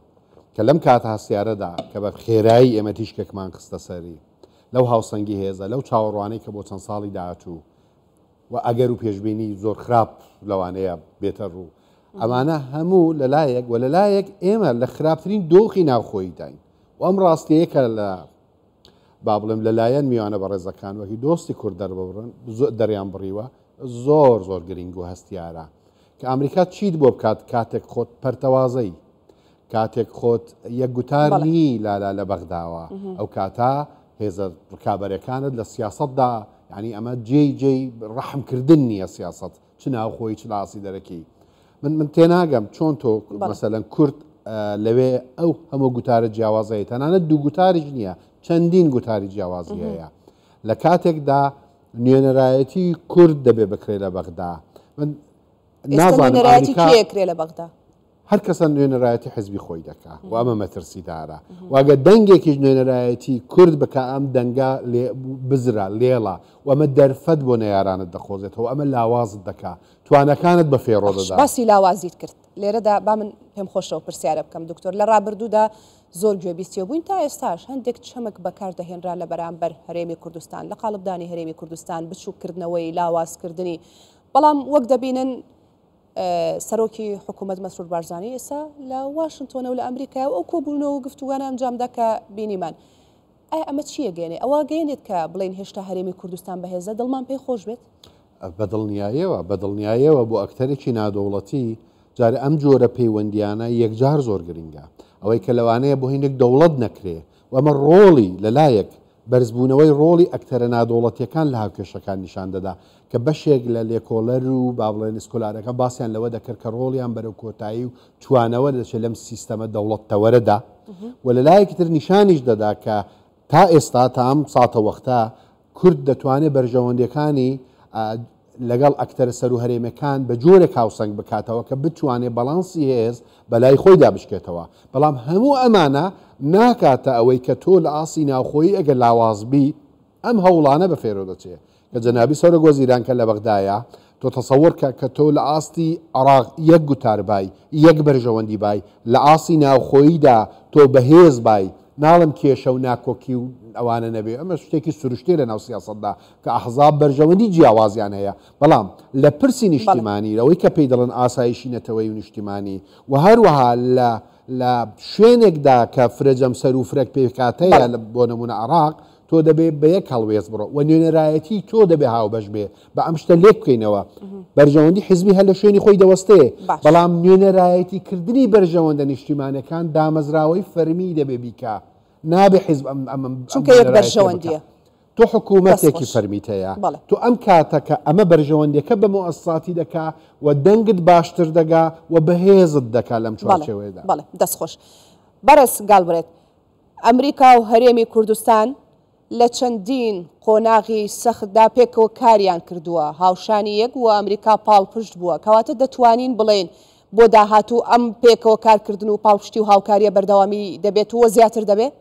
کە لەم کاتە هەستیارەدا کە بە خێرایی ئێمە تیشکێکمان خستە سەری لەو هاوسەنگی هێزە، لەو چاوەڕوانەی کە بۆ چەند ساڵی داهاتوو و ئەگەر و پێشبینی زۆر خراپ لەوانەیە بێتە ڕوو، ئەمانە هەموو لەلایەک و لەلایەک ئێمە لە خراپترین دۆخی ناوخۆییداین و ئەم ڕاستیەیە کە لە با بڵێم لەلایەن میوانە بەڕێزەکان وەکی دۆستی کورد دەرببڕن دەریان بڕیوە زۆر زۆر گرنگ و هەستیارە کە ئەمریکا چیت بۆ بکات کاتێک خۆت پەرتەوازەی کاتێک خۆت یەک گوتار نی لالا لە بەغداوە ئەو کاتە هێزە ڕکابەرەکانت لە سیاسەتدا یعنی ئەمە جێی جێی ڕەحمکردن نییە سیاسەت چ ناوخۆی چ لە ئاستی دەرەکی من من تێناگەم چۆن تۆ مەسەلەن کورد لەوێ ئەو هەموو گوتارە جیاوازەیە تەنانەت دوو گوتاریش نییە چەندین گوتاری جیاوازی هەیە لە کاتێکدا نوێنەرایەتی کورد دەبێ بکرێ لە بەغدا من نازانم کرێ لە بەغدا هەر کەسە نوێنەرایەتی حزبی خۆی دەکا و ئەمە مەترسیدارە و ئەگەر دەنگێکیش نوێنەرایەتی کورد بکا ئەم دەنگە بزرە لێڵە و ئەمە دەرفەت بۆ نەیارانت دەقۆزێتەوە ئەمە لاوازت دەکا توانەکانت بە فێڕۆ باش دەدا. باسی لاوازیت کرد لێرەدا با من پێم خۆشە ئەو پرسیارە بکەم دکتۆر لە ڕابردوودا زۆر گوێبیستی بووین تا ئێستاش هەندێک چەمک بەکار دەهێنرا لە بەرامبەر هەرێمی کوردستان لە قاڵبدانی هەرێمی کوردستان بچووککردنەوەی لاوازکردنی بەڵام وەک دەبینن سەرۆکی حکوومەت مەسرور بارزانی ئێستا لە واشنتۆنە و لە ئەمریکایە و ئەو کۆبوونەوە و گفتوگانە ئەنجامدا کە بینیمان. ئایا ئەمە چی ئەگەیەنێ؟ ئەوە ئەگەیەنێت کە بڵێین هێشتا هەرێمی کوردستان بەهێزە، دڵمان پێی خۆش بێت؟ بە دڵنیایەوە، بە دڵنیایەوە بۆ ئەکتەرێکی نادەوڵەتی جارێ ئەم جۆرە پەیوەندییانە یەکجار زۆر گرنگە. ئەوەی کە لەوانەیە بۆ هیندێک دەوڵەت نەکرێ و ئەمە ڕۆڵی لە لایەک بەرزبوونەوەی ڕۆڵی ئەکتەرە نادەوڵەتییەکان لە هاوکێشەکان نیشان دەدا کە بەشێک لە لێکۆڵەر و با بڵێن scholar ەکان باسیان لەوە دەکرد کە ڕۆڵیان بەرەو کۆتایی و توانەوە دەچێت لەم سیستەمە دەوڵەت تەوەرەدا و لە لایەکی تر نیشانیش دەدا کە تا ئێستا تا ئەم ساتەوەختە کورد دەتوانێت بەرژەوەندیەکانی لەگەڵ ئەکتەرە سەروو هەرێمەکان بە جۆرێک هاوسەنگ بکاتەوە کە بتوانێت بەڵانسی هێز بەلای خۆیدا بشکێتەوە. بەڵام هەموو ئەمانە ناکاتە ئەوەی کە تۆ لە ئاستی ناوخۆیی ئەگەر لاواز بی ئەم هەوڵانە بە فێرۆ دەچێ کە جەنابی سەرۆک وەزیران کە لە بەغدایە تۆ تەسەوەر کە کە تۆ لە ئاستی عێراق یەک گوتار بای، یەک بەرژەوەندی بای، لە ئاستی ناوخۆییدا تۆ بەهێز بای، ناڵێم کێشە و ناکۆکی و ئەوانە نەبێ، ئەمە شتێکی سروشتیە لە ناو سیاسەتدا کە ئەحزاب بەرژەوەندی جیاوازیان هەیە، بەڵام لە پرسی نیشتیمانی، لەوەی کە پێی دەڵێن ئاسایشی نەتەوەیی و نیشتیمانی و هەروەها لە لە شوێنێکدا کە فرە جەمسەر و فرە پێکهاتەیە، بۆ نموونە عێراق، تۆ دەبێ بە یەک هەڵوێست بڕۆ و نوێنەرایەتی تۆ دەبێ هاوبەش بێ بە ئەم شتە لێک بکەینەوە بەرژەوەندی حزبی هەر لە شوێنی خۆی دەوەستێ بەڵام نوێنەرایەتی کردنی بەرژەوەندە نیشتیمانەکان دامەزراوەی فەرمی دەبێ بیکا نابێ حزب ئەم ئەم چونکە یەک بەرژەوەندیە تۆ حکوومەتێکی فەرمیت هەیە تۆ ئەم کاتە کە ئەمە بەرژەوەندیەکە بە موئەسساتی دەکا و دەنگت باشتر دەگا و بەهێزت دەکا لەم چوارچێوەیەدا. بەڵێ دەست خۆش بەڕێز گالبرێت. ئەمریکا و هەرێمی کوردستان لە چەندین قۆناغی سەختدا پێکەوە کاریان کردووە، هاوشانی یەک و ئەمریکا پاڵپشت بووە، کەواتە دەتوانین بڵێین بۆ داهاتوو ئەم پێکەوە کارکردن و پاڵپشتی و هاوکارییە بەردەوامی دەبێت و زیاتر دەبێت؟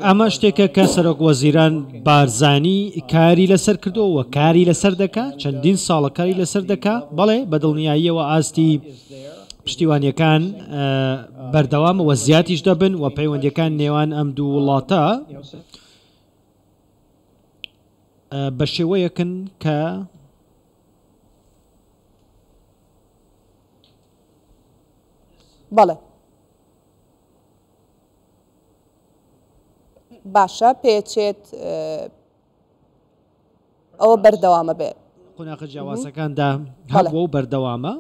ئەمە شتێکە کە سەرۆک وەزیران بارزانی کاری لەسەر کردووە و کاری لەسەر دەکا، چەندین ساڵە کاری لەسەر دەکا، بەڵێ بە دڵنیاییەوە ئاستی پشتیوانیەکان بەردەوامە و زیاتیش دەبن و پەیوەندیەکان نێوان ئەم دوو وڵاتە بە شێوەیەکن کە بەڵێ. باشە پێچێت ئەوە بەردەوامە بێ. قۆناغە جیاوازەکاندا هەبووە و بەردەوامە.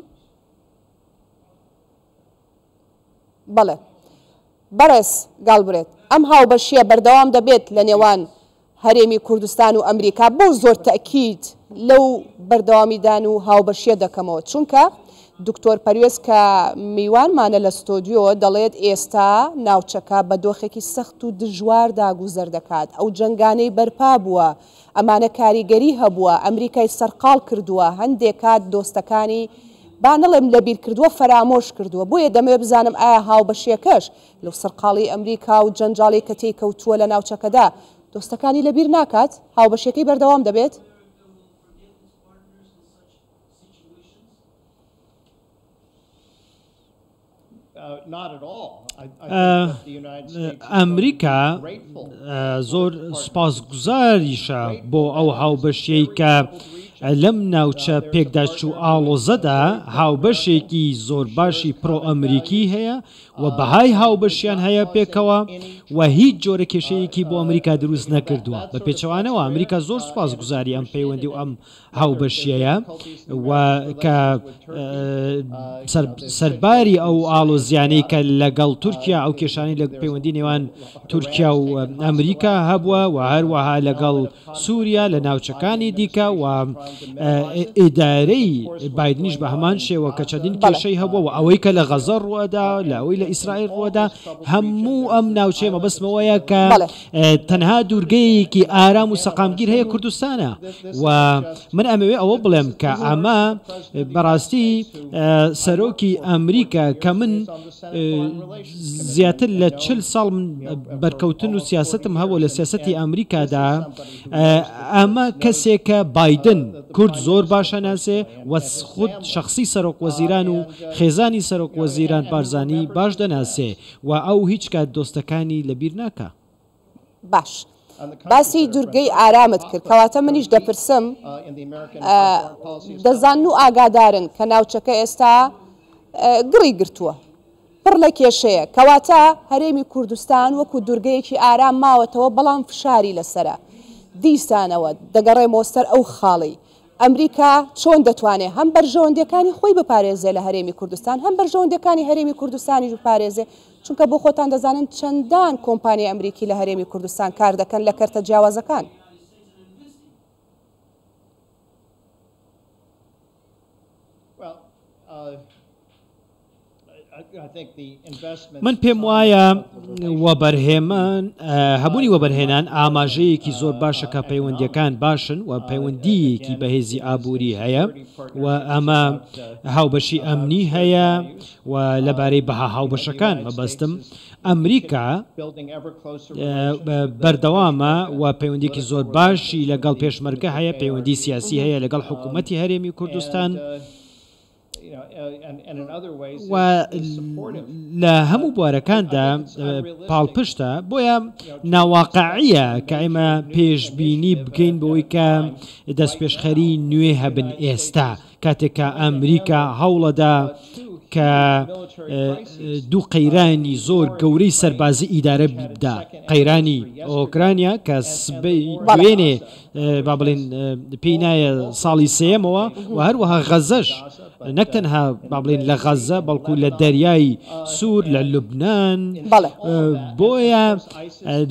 بەڵێ بەڕێز گاڵبرێت ئەم هاوبەشییە بەردەوام دەبێت لە نێوان هەرێمی کوردستان و ئەمریکا بۆ زۆر تەئکید لەو بەردەوامیدان و هاوبەشیە دەکەمەوە چونکە دکتۆر پەروێز کە میوانمانە لە ستۆدیۆ دەڵێت ئێستا ناوچەکە بە دۆخێکی سەخت و دژواردا گوزەر دەکات ئەو جەنگانەی بەرپا بووە ئەمانە کاریگەری هەبووە ئەمریکای سەرقاڵ کردووە هەندێک کات دۆستەکانی با نەڵێم لەبیر کردووە فەرامۆش کردووە بۆیە دەمەوێت بزانم ئایا هاوبەشیەکەش لەو سەرقاڵیی ئەمریکا و جەنجاڵی کە تێی کەوتووە لە ناوچەکەدا، دۆستەکانی لەبیر ناکات؟ هاوبەشیەکەی بەردەوام دەبێت؟ ئەمریکا زۆر سوپاسگوزاریشە بۆ ئەو هاوبەشیەی کە لەم ناوچە پێکداچوو ئاڵۆزەدا هاوبەشێکی زۆر باشی پرۆ ئەمریکی هەیە و بەهای هاوبەشیان هەیە پێکەوە و هیچ جۆرە کێشەیەکی بۆ ئەمریکا دروست نەکردووە. بە پێچەوانەوە ئەمریکا زۆر سوپاسگوزاری ئەم پەیوەندی و ئەم هاوبەشیەیە و کە سەرباری ئەو ئاڵۆزیانەی کە لەگەڵ تورکیا ئەو کێشانەی لە پەیوەندی نێوان تورکیا و ئەمریکا هەبووە و هەروەها لەگەڵ سووریا لە ناوچەکانی دیکە و ئیدارەی بایدنیش بە هەمان شێوە کە چەندین کێشەی هەبووە و ئەوەی کە لە غەزە ڕووەدا لە ئەوەی لە ئیسرائیل ڕووەدا هەموو ئەم ناوچەیە مەبەستمەوەیە کە تەنها دوورگەیەکی ئارام و سەقامگیر هەیە کوردستانە و من ئەمەوێ ئەوە بڵێم کە ئەمە بەڕاستی سەرۆکی ئەمریکا کە من زیاتر لە چل ساڵ من بەرکەوتن و سیاستم هەبوو لە سیاستی ئەمریکادا ئەمە کەسێکە بایدن کورد زۆر باشە ناسێ و خود شخصی سەرۆک وەزیران و خێزانی سەرۆک وەزیران بارزانی باش دەناسێ و ئەو هیچ کات دۆستەکانی لەبیر ناکا. باش باسی دورگەی ئارامت کرد کەواتە منیش دەپرسم دەزانن و ئاگادارن کە ناوچەکە ئێستا گڕی گرتووە پڕ لە کێشەیە کەواتە هەرێمی کوردستان وەکو دورگەیەکی ئارام ماوەتەوە بەڵام فشاری لەسرە دیسانەوە دەگەڕێمەوە سەر ئەو خاڵی ئەمریکا چۆن دەتوانێ هەم بەرژەوەندیەکانی خۆی بپارێزێ لە هەرێمی کوردستان هەم بەرژەوەندیەکانی هەرێمی کوردستانیش بپارێزێ چونکە بۆ خۆتان دەزانن چەندان کۆمپانیای ئەمریکی لە هەرێمی کوردستان کار دەکەن لە کەرتە جیاوازەکان. من پێم وایە وەبەرهێمان هەبوونی وەبەرهێنان ئاماژەیەکی زۆر باشە کە پەیوەندیەکان باشن و پەیوەندیەکی بەهێزی ئابووری هەیە و ئەمە هاوبەشی ئەمنی هەیە و لەبارەی بەها هاوبەشەکان مەبەستم ئەمریکا بەردەوامە و پەیوەندیکی زۆر باشی لەگەڵ پێشمەرگە هەیە، پەیوەندی سیاسی هەیە لەگەڵ حکوومەتی هەرێمی کوردستان و لە هەموو بوارەکاندا پاڵپشتە، بۆیە ناواقعیە کە ئێمە پێشبینی بکەین بەوەی کە دەستپێشخەری نوێ هەبن ئێستا. کاتێک کە ئەمریکا هەوڵەدا کە دوو قەیرانی زۆر گەورەی سەربازی ئیدارە بدا، قەیرانی ئۆکرانیا کە سبەی دوێنێ با بڵێن پێی نایە ساڵی سێیەمەوە و هەروەها غەزەش نەک تەنها با بڵێن لە غەزە بەڵکو لە دەریای سوور لە لوبناان بۆیە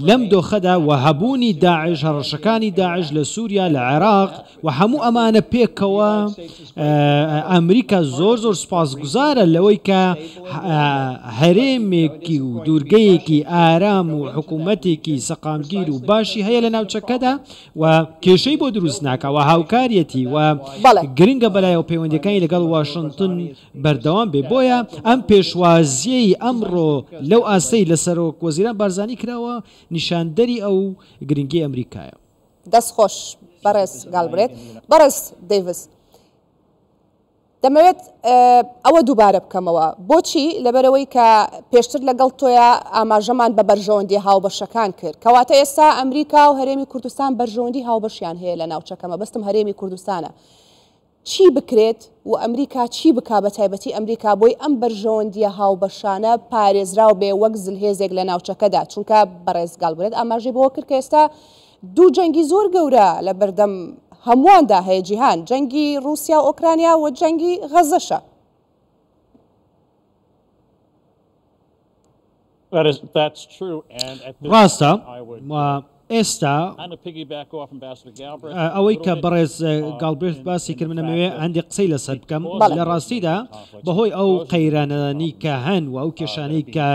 لەم دۆخەدا و هەبوونی داعش هەڕەشەکانی داعش لە سووریا لە عێراق و هەموو ئەمانە پێکەوە ئەمریکا زۆر زۆر سوپاسگوزارە لەوەی کە هەرێمێکی و دوورگەیەکی ئارام و حکوومەتێکی سەقامگیر و باشی هەیە لە ناوچەکەدا و کێشەی بۆ دروست ناکا و هاوکاریەتی و گرنگە بەلایەوە پەیوەندیەکانی لەگەڵ واشنتن بەردەوام بێ بۆیە ئەم پێشوازیەی ئەمڕۆ لەو ئاستەی لە سەرۆک وەزیران بارزانی کراوە نیشاندەری ئەو گرنگی ئەمریکایە. دەست خۆش بەڕێز گالبرێت. بەڕێز دەیڤس دەمەوێت ئەوە دووبارە بکەمەوە بۆچی لەبەرەوەی کە پێشتر لەگەڵ تۆیا ئاماژەمان بە بەرژەوەندی هاوبەشەکان کرد کەواتە ئێستا ئەمریکا و هەرێمی کوردستان بەرژەوەندی هاوبەشیان هەیە لە ناوچەکە مەبەستم هەرێمی کوردستانە چی بکرێت و ئەمریکا چی بکا بە تایبەتی ئەمریکا بۆی ئەم بەرژەوەندییە هاوبەشانە پارێزراو بێ وەک زلهێزێک لە ناوچەکەدا چونکە بەڕێز گاڵبرێت ئاماژەی بەوە کرد کە ئێستا دوو جەنگی زۆر گەورە لە بەردەم هەموواندا هەیە جیهان جەنگی ڕووسیا و ئۆکرانیا و جەنگی غەزەشە. ڕاستە و ئێستا ئەوەی کە بەڕێز گاڵبرێت باسی کرد من ئەمەوێ هەندێک قسەی لەسەر بکەم لە ڕاستیدا بەهۆی ئەو قەیرانانی کە هەن و ئەو کێشانەی کە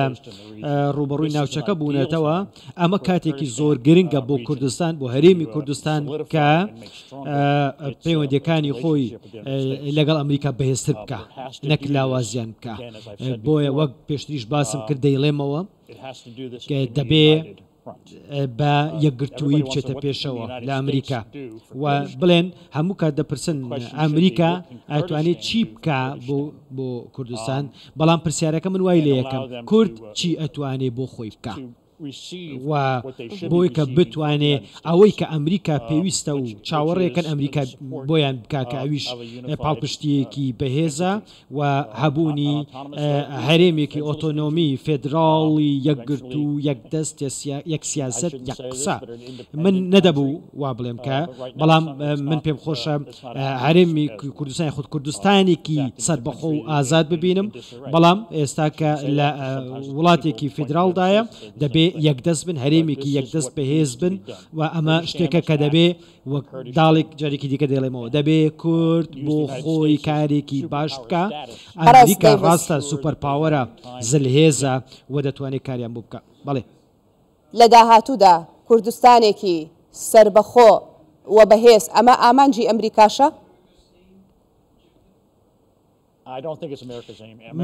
ڕوبەڕووی ناوچەکە بوونەتەوە ئەمە کاتێکی زۆر گرنگە بۆ کوردستان بۆ هەرێمی کوردستان کە پەیوەندیەکانی خۆی لەگەڵ ئەمریکا بەهێزتر بکە نەک لاوازیان بکە بۆیە وەک پێشتریش باسم کرد دەیڵێمەوە دەبێ بە یەکگرتوویی بچێتە پێشەوە لە ئەمریکا و بڵێن هەموو کات دەپرسن ئەمریکا ئەتوانێت چی بکە بۆ بۆ کوردستان بەڵام پرسیارەکە من وای لێ یەکەم کورد چی ئەتوانێ بۆ خۆی بکە و بۆی کە بتوانێ ئەوەی کە ئەمریکا پێویستە و چاوەڕێکەن ئەمریکا بۆیان بکا کە ئەویش پاڵپشتییەکی بەهێزە و هەبوونی هەرێمێکی ئۆتۆنۆمی فێدراڵی یەکگرتوو یەکدەست یەک سیاسەت یەک قسە من نەدەبوو وا بڵێم کە بەڵام من پێم خۆشە هەرێمی کوردستان خود کوردستانێکی سەربەخۆ و ئازاد ببینم بەڵام ئێستا کە لە وڵاتێکی فیدراڵدایە دەبێ یەکدەست بن، هەرێمێکی یەکدەست بەهێز بن و ئەمە شتێکە کە دەبێ وەک داڵێک جارێکی دیکە دەیڵێمەوە دەبێ کورد بۆ خۆی کارێکی باش بکا، بەڕێز ئەمریکا دەیڤس. ڕاستە super power ە، زلهێزە و دەتوانێ کاریان بۆ بکا. بەڵێ. لە داهاتوودا کوردستانێکی سەربەخۆ و بەهێز ئەمە ئامانجی ئەمریکاشە؟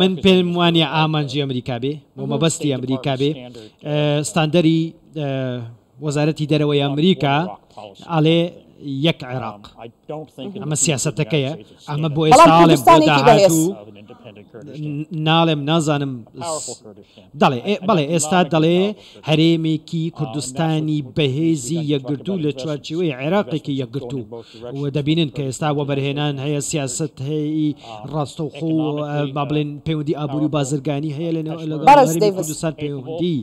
من پێم وانیە ئامانجی ئەمریکا بێ و مەبەستی ئەمریکا بێ ستاندەری وەزارەتی دەرەوەی ئەمریکا ئەڵێ یەک عێراق ئەمە سیاسەتەکەیە ئەمە بۆ بەڵام ئێستا ئەڵێم بۆ کوردستانێکی بەهێز. داهاتوو ناڵێم نازانم دەڵێ بەڵێ ئێستا دەڵێ هەرێمێکی کوردستانی بەهێزی یەکگرتوو لە چوارچێوەی عێراقێکی یەکگرتوو و دەبینن کە ئێستا وەبەرهێنان هەیە، سیاسەت هەیە ڕاستەوخۆ و با بڵێن پەیوەندی ئابووری و بازرگانی هەیە لە لەگەڵ بەڕێز هەرێمی دەیڤس. کوردستان پەیوەندی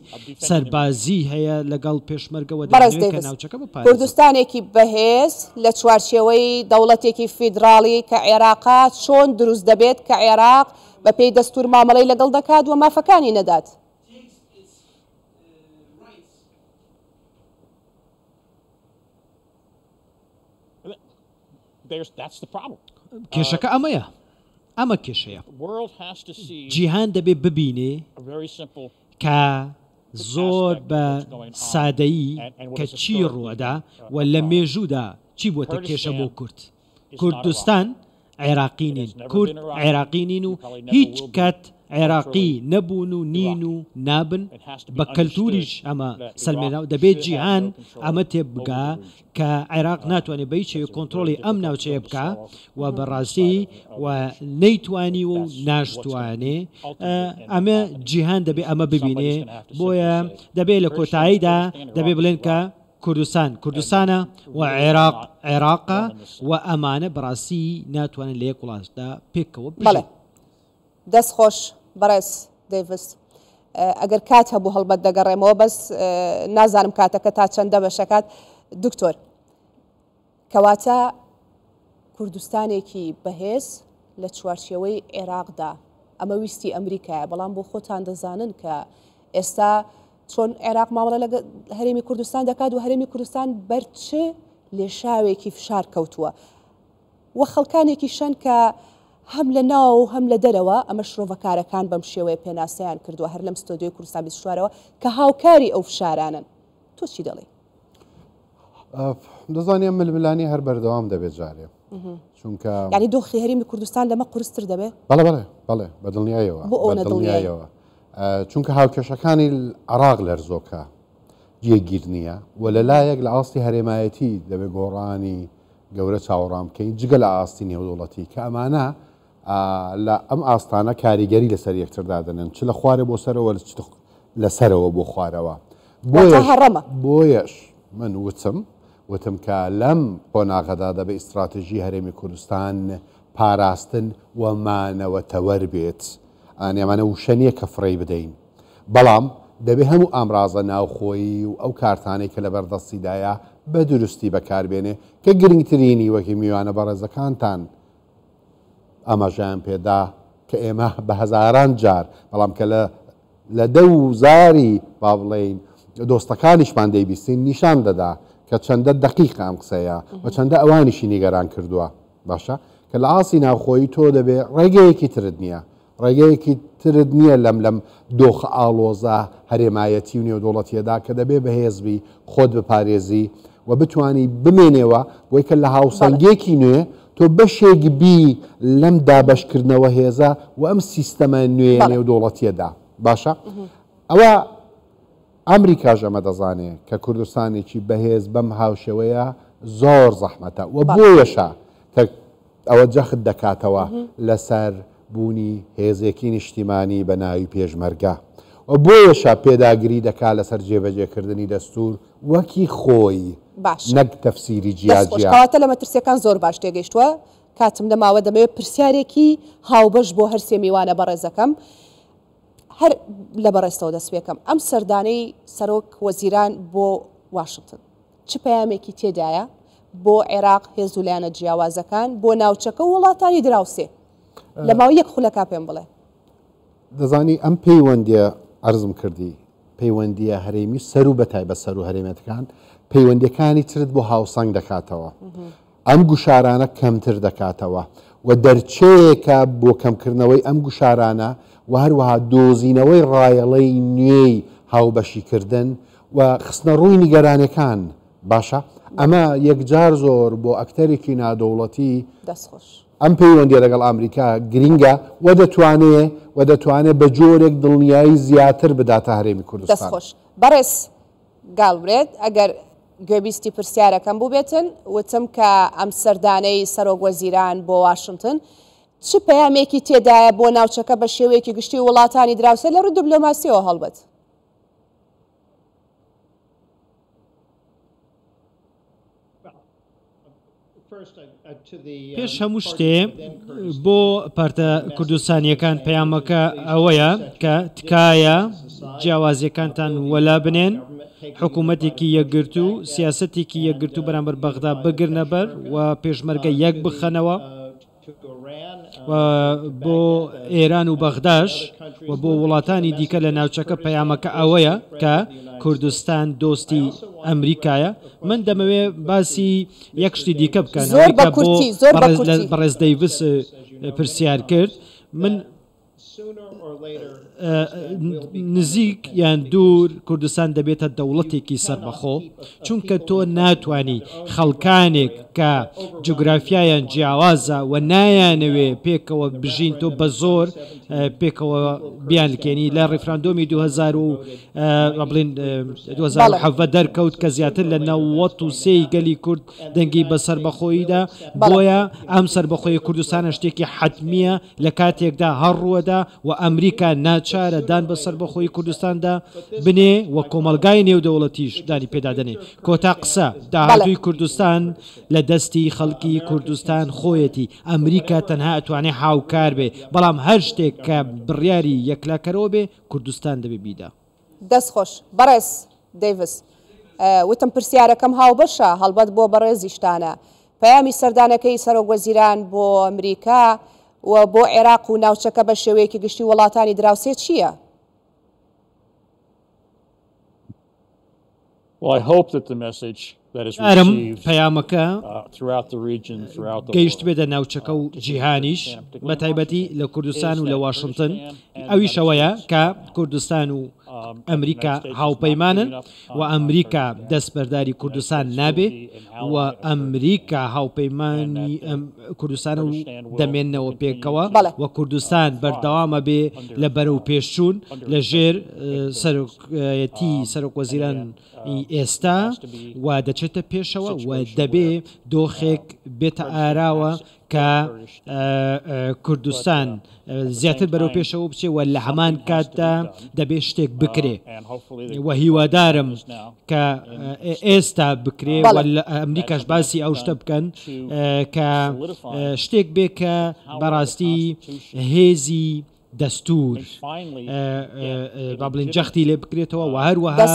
سەربازی هەیە لەگەڵ پێشمەرگەوە بەڕێز دەیانەوێت کە دەیڤس، ناوچەکە بپارێزن. کوردستانێکی بەهێز لە چوارچێوەی دەوڵەتێکی فیدراڵی کە عێراقە چۆن دروست دەبێت کە عێراق بەپێی دەستوور مامەڵەی لەگەڵ دەکات و مافەکانی نەدات؟ کێشەکە ئەمەیە. ئەمە کێشەیە. جیهان دەبێ ببینێ کە زۆر بە سادەیی کە چی ڕووئەدا و لە مێژوودا چی بووەتە کێشە بۆ کورد. کوردستان عێراقی نین، کورد عێراقی نین و هیچ کات عێراقی نەبوون و نین و نابن، بە کەلتوریش ئەمە سەلمێنراوە، دەبێت جیهان ئەمە تێبگا کە عێراق ناتوانێت بە هیچ شێوەیەک کۆنترۆڵی ئەم ناوچەیە بکا و بەڕاستی و نەیتوانیوە و ناشتوانێ، ئەمە جیهان دەبێت ئەمە ببینێ، بۆیە دەبێت لە کۆتاییدا دەبێت بڵێن کە کوردستان کوردستانە و عێراق عێراقە و ئەمانە بەڕاستی ناتوانن لە یەک وڵاتدا پێکەوە بژین. بەڵێ دەست خۆش بەڕێز دەیڤس. ئەگەر کات هەبوو هەڵبەت دەگەڕێمەوە بەس نازانم کاتەکە تا چەندە بەشەکات دکتۆر. کەواتە کوردستانێکی بەهێز لە چوارچێوەی عێراقدا ئەمە ویستی ئەمریکایە بەڵام بۆ خۆتان دەزانن کە ئێستا چۆن عێراق مامەڵە لەگەڵ هەرێمی کوردستان دەکات و هەرێمی کوردستان بەر چ لێشاوێکی فشار کەوتووە و خەڵکانێکی شەن کە هەم لە ناو و هەم لە دەرەوە ئەمە شرۆڤەکارەکان بەم شێوەیە پێناسەیان کردووە هەر لەم ستۆدیۆی کوردستان 24ەوە کە هاوکاری ئەو فشارانن تۆ چی دەڵێی؟ دەزانانی ئەم ململانی هەر بەردەوام دەبێت جارێ چونکە ینی دۆخی هەرێمی کوردستان لەمە قورستر دەبێت بەڵێ بەڵێ بەڵێ بە دڵنیایەوە بۆ ئەوە دڵنیایەوە چونکە هاوکێشەکانی عراق لەرزۆکە جێگیر نییە و لە لایەک لە ئاستی هەرێمایەتی دەبێت گۆڕانی گەورە چاوەڕان بکەین جگە لە ئاستی نێودەوڵەتی کە ئەمانە لە ئەم ئاستانە کاریگەری لەسەر یەکتر دادەنێن چ لە خوارێ بۆ سەرەوە چ لە سەرەوە بۆ خوارەوە بۆیەش من وتم وتم کە لەم قۆناغەدا دەبێ ئیستراتژی هەرێمی کوردستان پاراستن و مانەوە تەوەر بێت ئەمانە وشە نییە کە فڕێی بدەین بەڵام دەبێ هەموو ئامرازە ناوخۆیی و ئەو کارتانەی کە لەبەردەستیدایە بە دروستی بەکاربێنێ کە گرنگترینی وەکی میوانە بەڕێزەکانتان ئاماژەیان پێدا کە ئێمە بە هەزاران جار بەڵام کە لە لە دەو و زاری با بڵێین دۆستەکانیشمان دەیبیستین نیشان دەدا کە چەندە دەقیقە ئەم قسەیە و چەندە ئەوانیشی نیگەران کردووە باشە کە لە ئاستی ناوخۆیی تۆ دەبێ ڕێگەیەکی ترت نییە ڕێگەیەکی ترت نییە لەم لەم دۆخە ئاڵۆزە هەرێمایەتی و نێودەوڵەتیەدا کە دەبێ بەهێز بی، خۆت بپارێزی و بتوانی بمێنێوە بۆی کە لە هاوسەنگێکی نوێ تۆ بەشێک بی لەم دابەشکردنەوە هێزە و ئەم سیستەمە نوێیە نێودەوڵەتیەدا. باشە ئەوە ئەمریکاش ئەمە دەزانێ کە کوردستانێکی بەهێز بەم هاوشێوەیە زۆر زەحمەتە و بۆیەشە کە ئەوە جەخت دەکاتەوە لەسەر بوونی هێزێکی نیشتیمانی بە ناوی پێشمەرگە و بۆیەشە پێداگری دەکا لەسەر جێبەجێکردنی دەستوور وەکی خۆی باشە نەک تەفسیری جیا دەست خۆش جیا. کەواتە لە مەترسیەکان زۆر باش تێگەیشتووە کاتم نەماوە دەمەوێت پرسیارێکی هاوبەش بۆ هەرسێ میوانە بەڕێزەکەم هەر لە بەڕێزتەوە دەست پێکەم ئەم سەردانەی سەرۆک وەزیران بۆ واشنتن چ پەیامێکی تێدایە بۆ عێراق، هێز و لایەنە جیاوازەکان، بۆ ناوچەکە و وڵاتانی دراوسێ؟ لە ماوەی یەک خولەکا پێم بڵێ. دەزانی ئەم پەیوەندیە عەرزم کردی پەیوەندیە هەرێمی سەروو بە تایبەت سەروو هەرێمێتەکان پەیوەندیەکانی ترت بۆ هاوسەنگ دەکاتەوە ئەم گوشارانە کەمتر دەکاتەوە و دەرچەیەکە بۆ کەمکردنەوەی ئەم گوشارانە و هەروەها دۆزینەوەی ڕایەڵەی نوێی هاوبەشیکردن و خستنەڕووی نیگەرانیەکان باشە ئەمە یەکجار زۆر بۆ ئەکتەرێکی نادەوڵەتی دەستخۆش. ئەم پەیوەندیە لەگەڵ ئامریکا گرینگە و دەتوانێ و دەتوانێ بە جۆرێک دڵنیایی زیاتر بداتە هەرێمی کوردستان. دەستخۆش بەڕێز گاڵبرێت ئەگەر گوێبیستی پرسیارەکەم بووبێتن وتم کە ئەم سەردانەی سەرۆک وەزیران بۆ واشنتن چ پەیامێکی تێدایە بۆ ناوچەکە بە شێوەیەکی گشتی و وڵاتانی دراوسێ لە ڕووی دبلۆماسیەوە هەڵبەت؟ پێش هەموو شتێ بۆ پارتە کوردستانیەکان پەیامەکە ئەوەیە کە تکایە جیاوازیەکانتان وەلا بنێن حکوومەتێکی یەکگرتوو سیاسەتێکی یەکگرتوو بەرامبەر بەغدا بگرنە بەر و پێشمەرگە یەک بخەنەوە. و بۆ ئێران و بەغداش و بۆ وڵاتانی دیکە لە ناوچەکە پەیامەکە ئەوەیە کە کوردستان دۆستی ئەمریکایە. من دەمەوێ باسی یەک شتی دیکە بکەن زۆر ئەوەی بە کە بۆ کورتی، زۆر بە بەڕێز کورتی. بەڕێز دەیڤس. پرسیار کرد من نزیک یان دوور کوردستان دەبێتە دەوڵەتێکی سەربەخۆ، چونکە تۆ ناتوانی خەڵکانێک کە جوگرافیایان جیاوازە و نایانەوێ پێکەوە بژین تۆ بە زۆر پێکەوە بیانلکێنی. لە ڕیفراندۆمی 2000 و بڵێن 2017 دەرکەوت کە زیاتر لە 93 گەلی کورد دەنگی بە سەربەخۆییدا، بۆیە ئەم سەربەخۆیی کوردستانە شتێکی حەتمییە لە کاتێکدا هەر ڕووەدا و ئەمریکا ناچارە دان بە سەربەخۆیی کوردستاندا بنێ و کۆمەڵگای نێودەوڵەتیش دانی پێدا دەنێ. کۆتا قسە، داهاتووی کوردستان لە دەستی خەڵکی کوردستان خۆیەتی، ئەمریکا تەنها ئەتوانێ هاوکار بێ، بەڵام هەر شتێک کە بڕیاری یەکلاکەرەوە بێ، کوردستان دەبێ بیدا. دەست خۆش بەڕێز دەیڤس. وتم پرسیارەکەم هاوبەشە، هەڵبەت بۆ بەڕێزیشتانە. پەیامی سەردانەکەی سەرۆک وەزیران بۆ ئەمریکا و بۆ عێراق و ناوچەکە بە شێوەیەکی گشتی و وڵاتانی دراوسێ چییە؟ هیوادارم پەیامەکە گەیشتبێتە ناوچەکە و جیهانیش، بەتایبەتی لە کوردستان و لە واشنتن، ئەویش ئەوەیە کە کوردستان و ئەمریکا هاوپەیمانن و ئەمریکا دەستبەرداری کوردستان نابێ و ئەمریکا هاوپەیمانی کوردستانە و دەمێننەوە پێکەوە و کوردستان بەردەوامە بێ لە بەرەو پێشچوون لە ژێر سەرۆکایەتی سەرۆکوەزیران ئێستا و دەچێتە پێشەوە و دەبێ دۆخێک بێتە ئاراوە کە کوردستان زیاتر بەرەو پێشەوە بچێ و لە هەمان کاتدا دەبێ شتێک بکرێ و هیوادارم کە ئێستا بکرێ و لە ئەمریکاش باسی ئەو شتە بکەن کە شتێک بێ کە بەڕاستی هێزی دەستوور با بڵێین جەختی لێ بکرێتەوە و هەروەها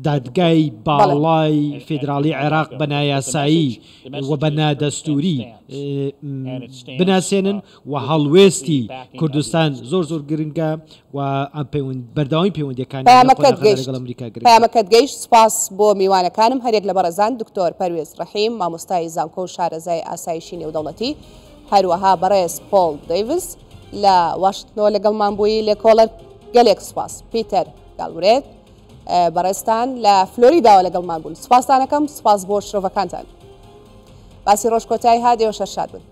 دادگای باڵای فیدراڵی عێراق بە نایاسایی و بە نادەستووری بناسێنن و هەڵوێستی کوردستان زۆر زۆر گرنگە و بەردەوامی پەیوەندیەکانی لەگەڵ ئەمریکا گرنگە. پەیامەکەت گەیشت، سوپاس بۆ میوانەکانم هەریەک لە بەڕێزان دکتۆر پەروێز ڕەحیم مامۆستای زانکۆ و شارەزای ئاسایشی نێودەوڵەتی، هەروەها بەڕێز پۆڵ دەیڤس لە واشنتنەوە لەگەڵمان بووی لێکۆڵەر گەلێک سوپاس پیتەر گالورێت بەڕێزتان لە فلۆریداوە لەگەڵمان بوون سوپاستانەکەم سوپاس بۆ شرۆڤەکانتان باسی ڕۆژ کۆتایی هات ئێوەش هەر شاد بن.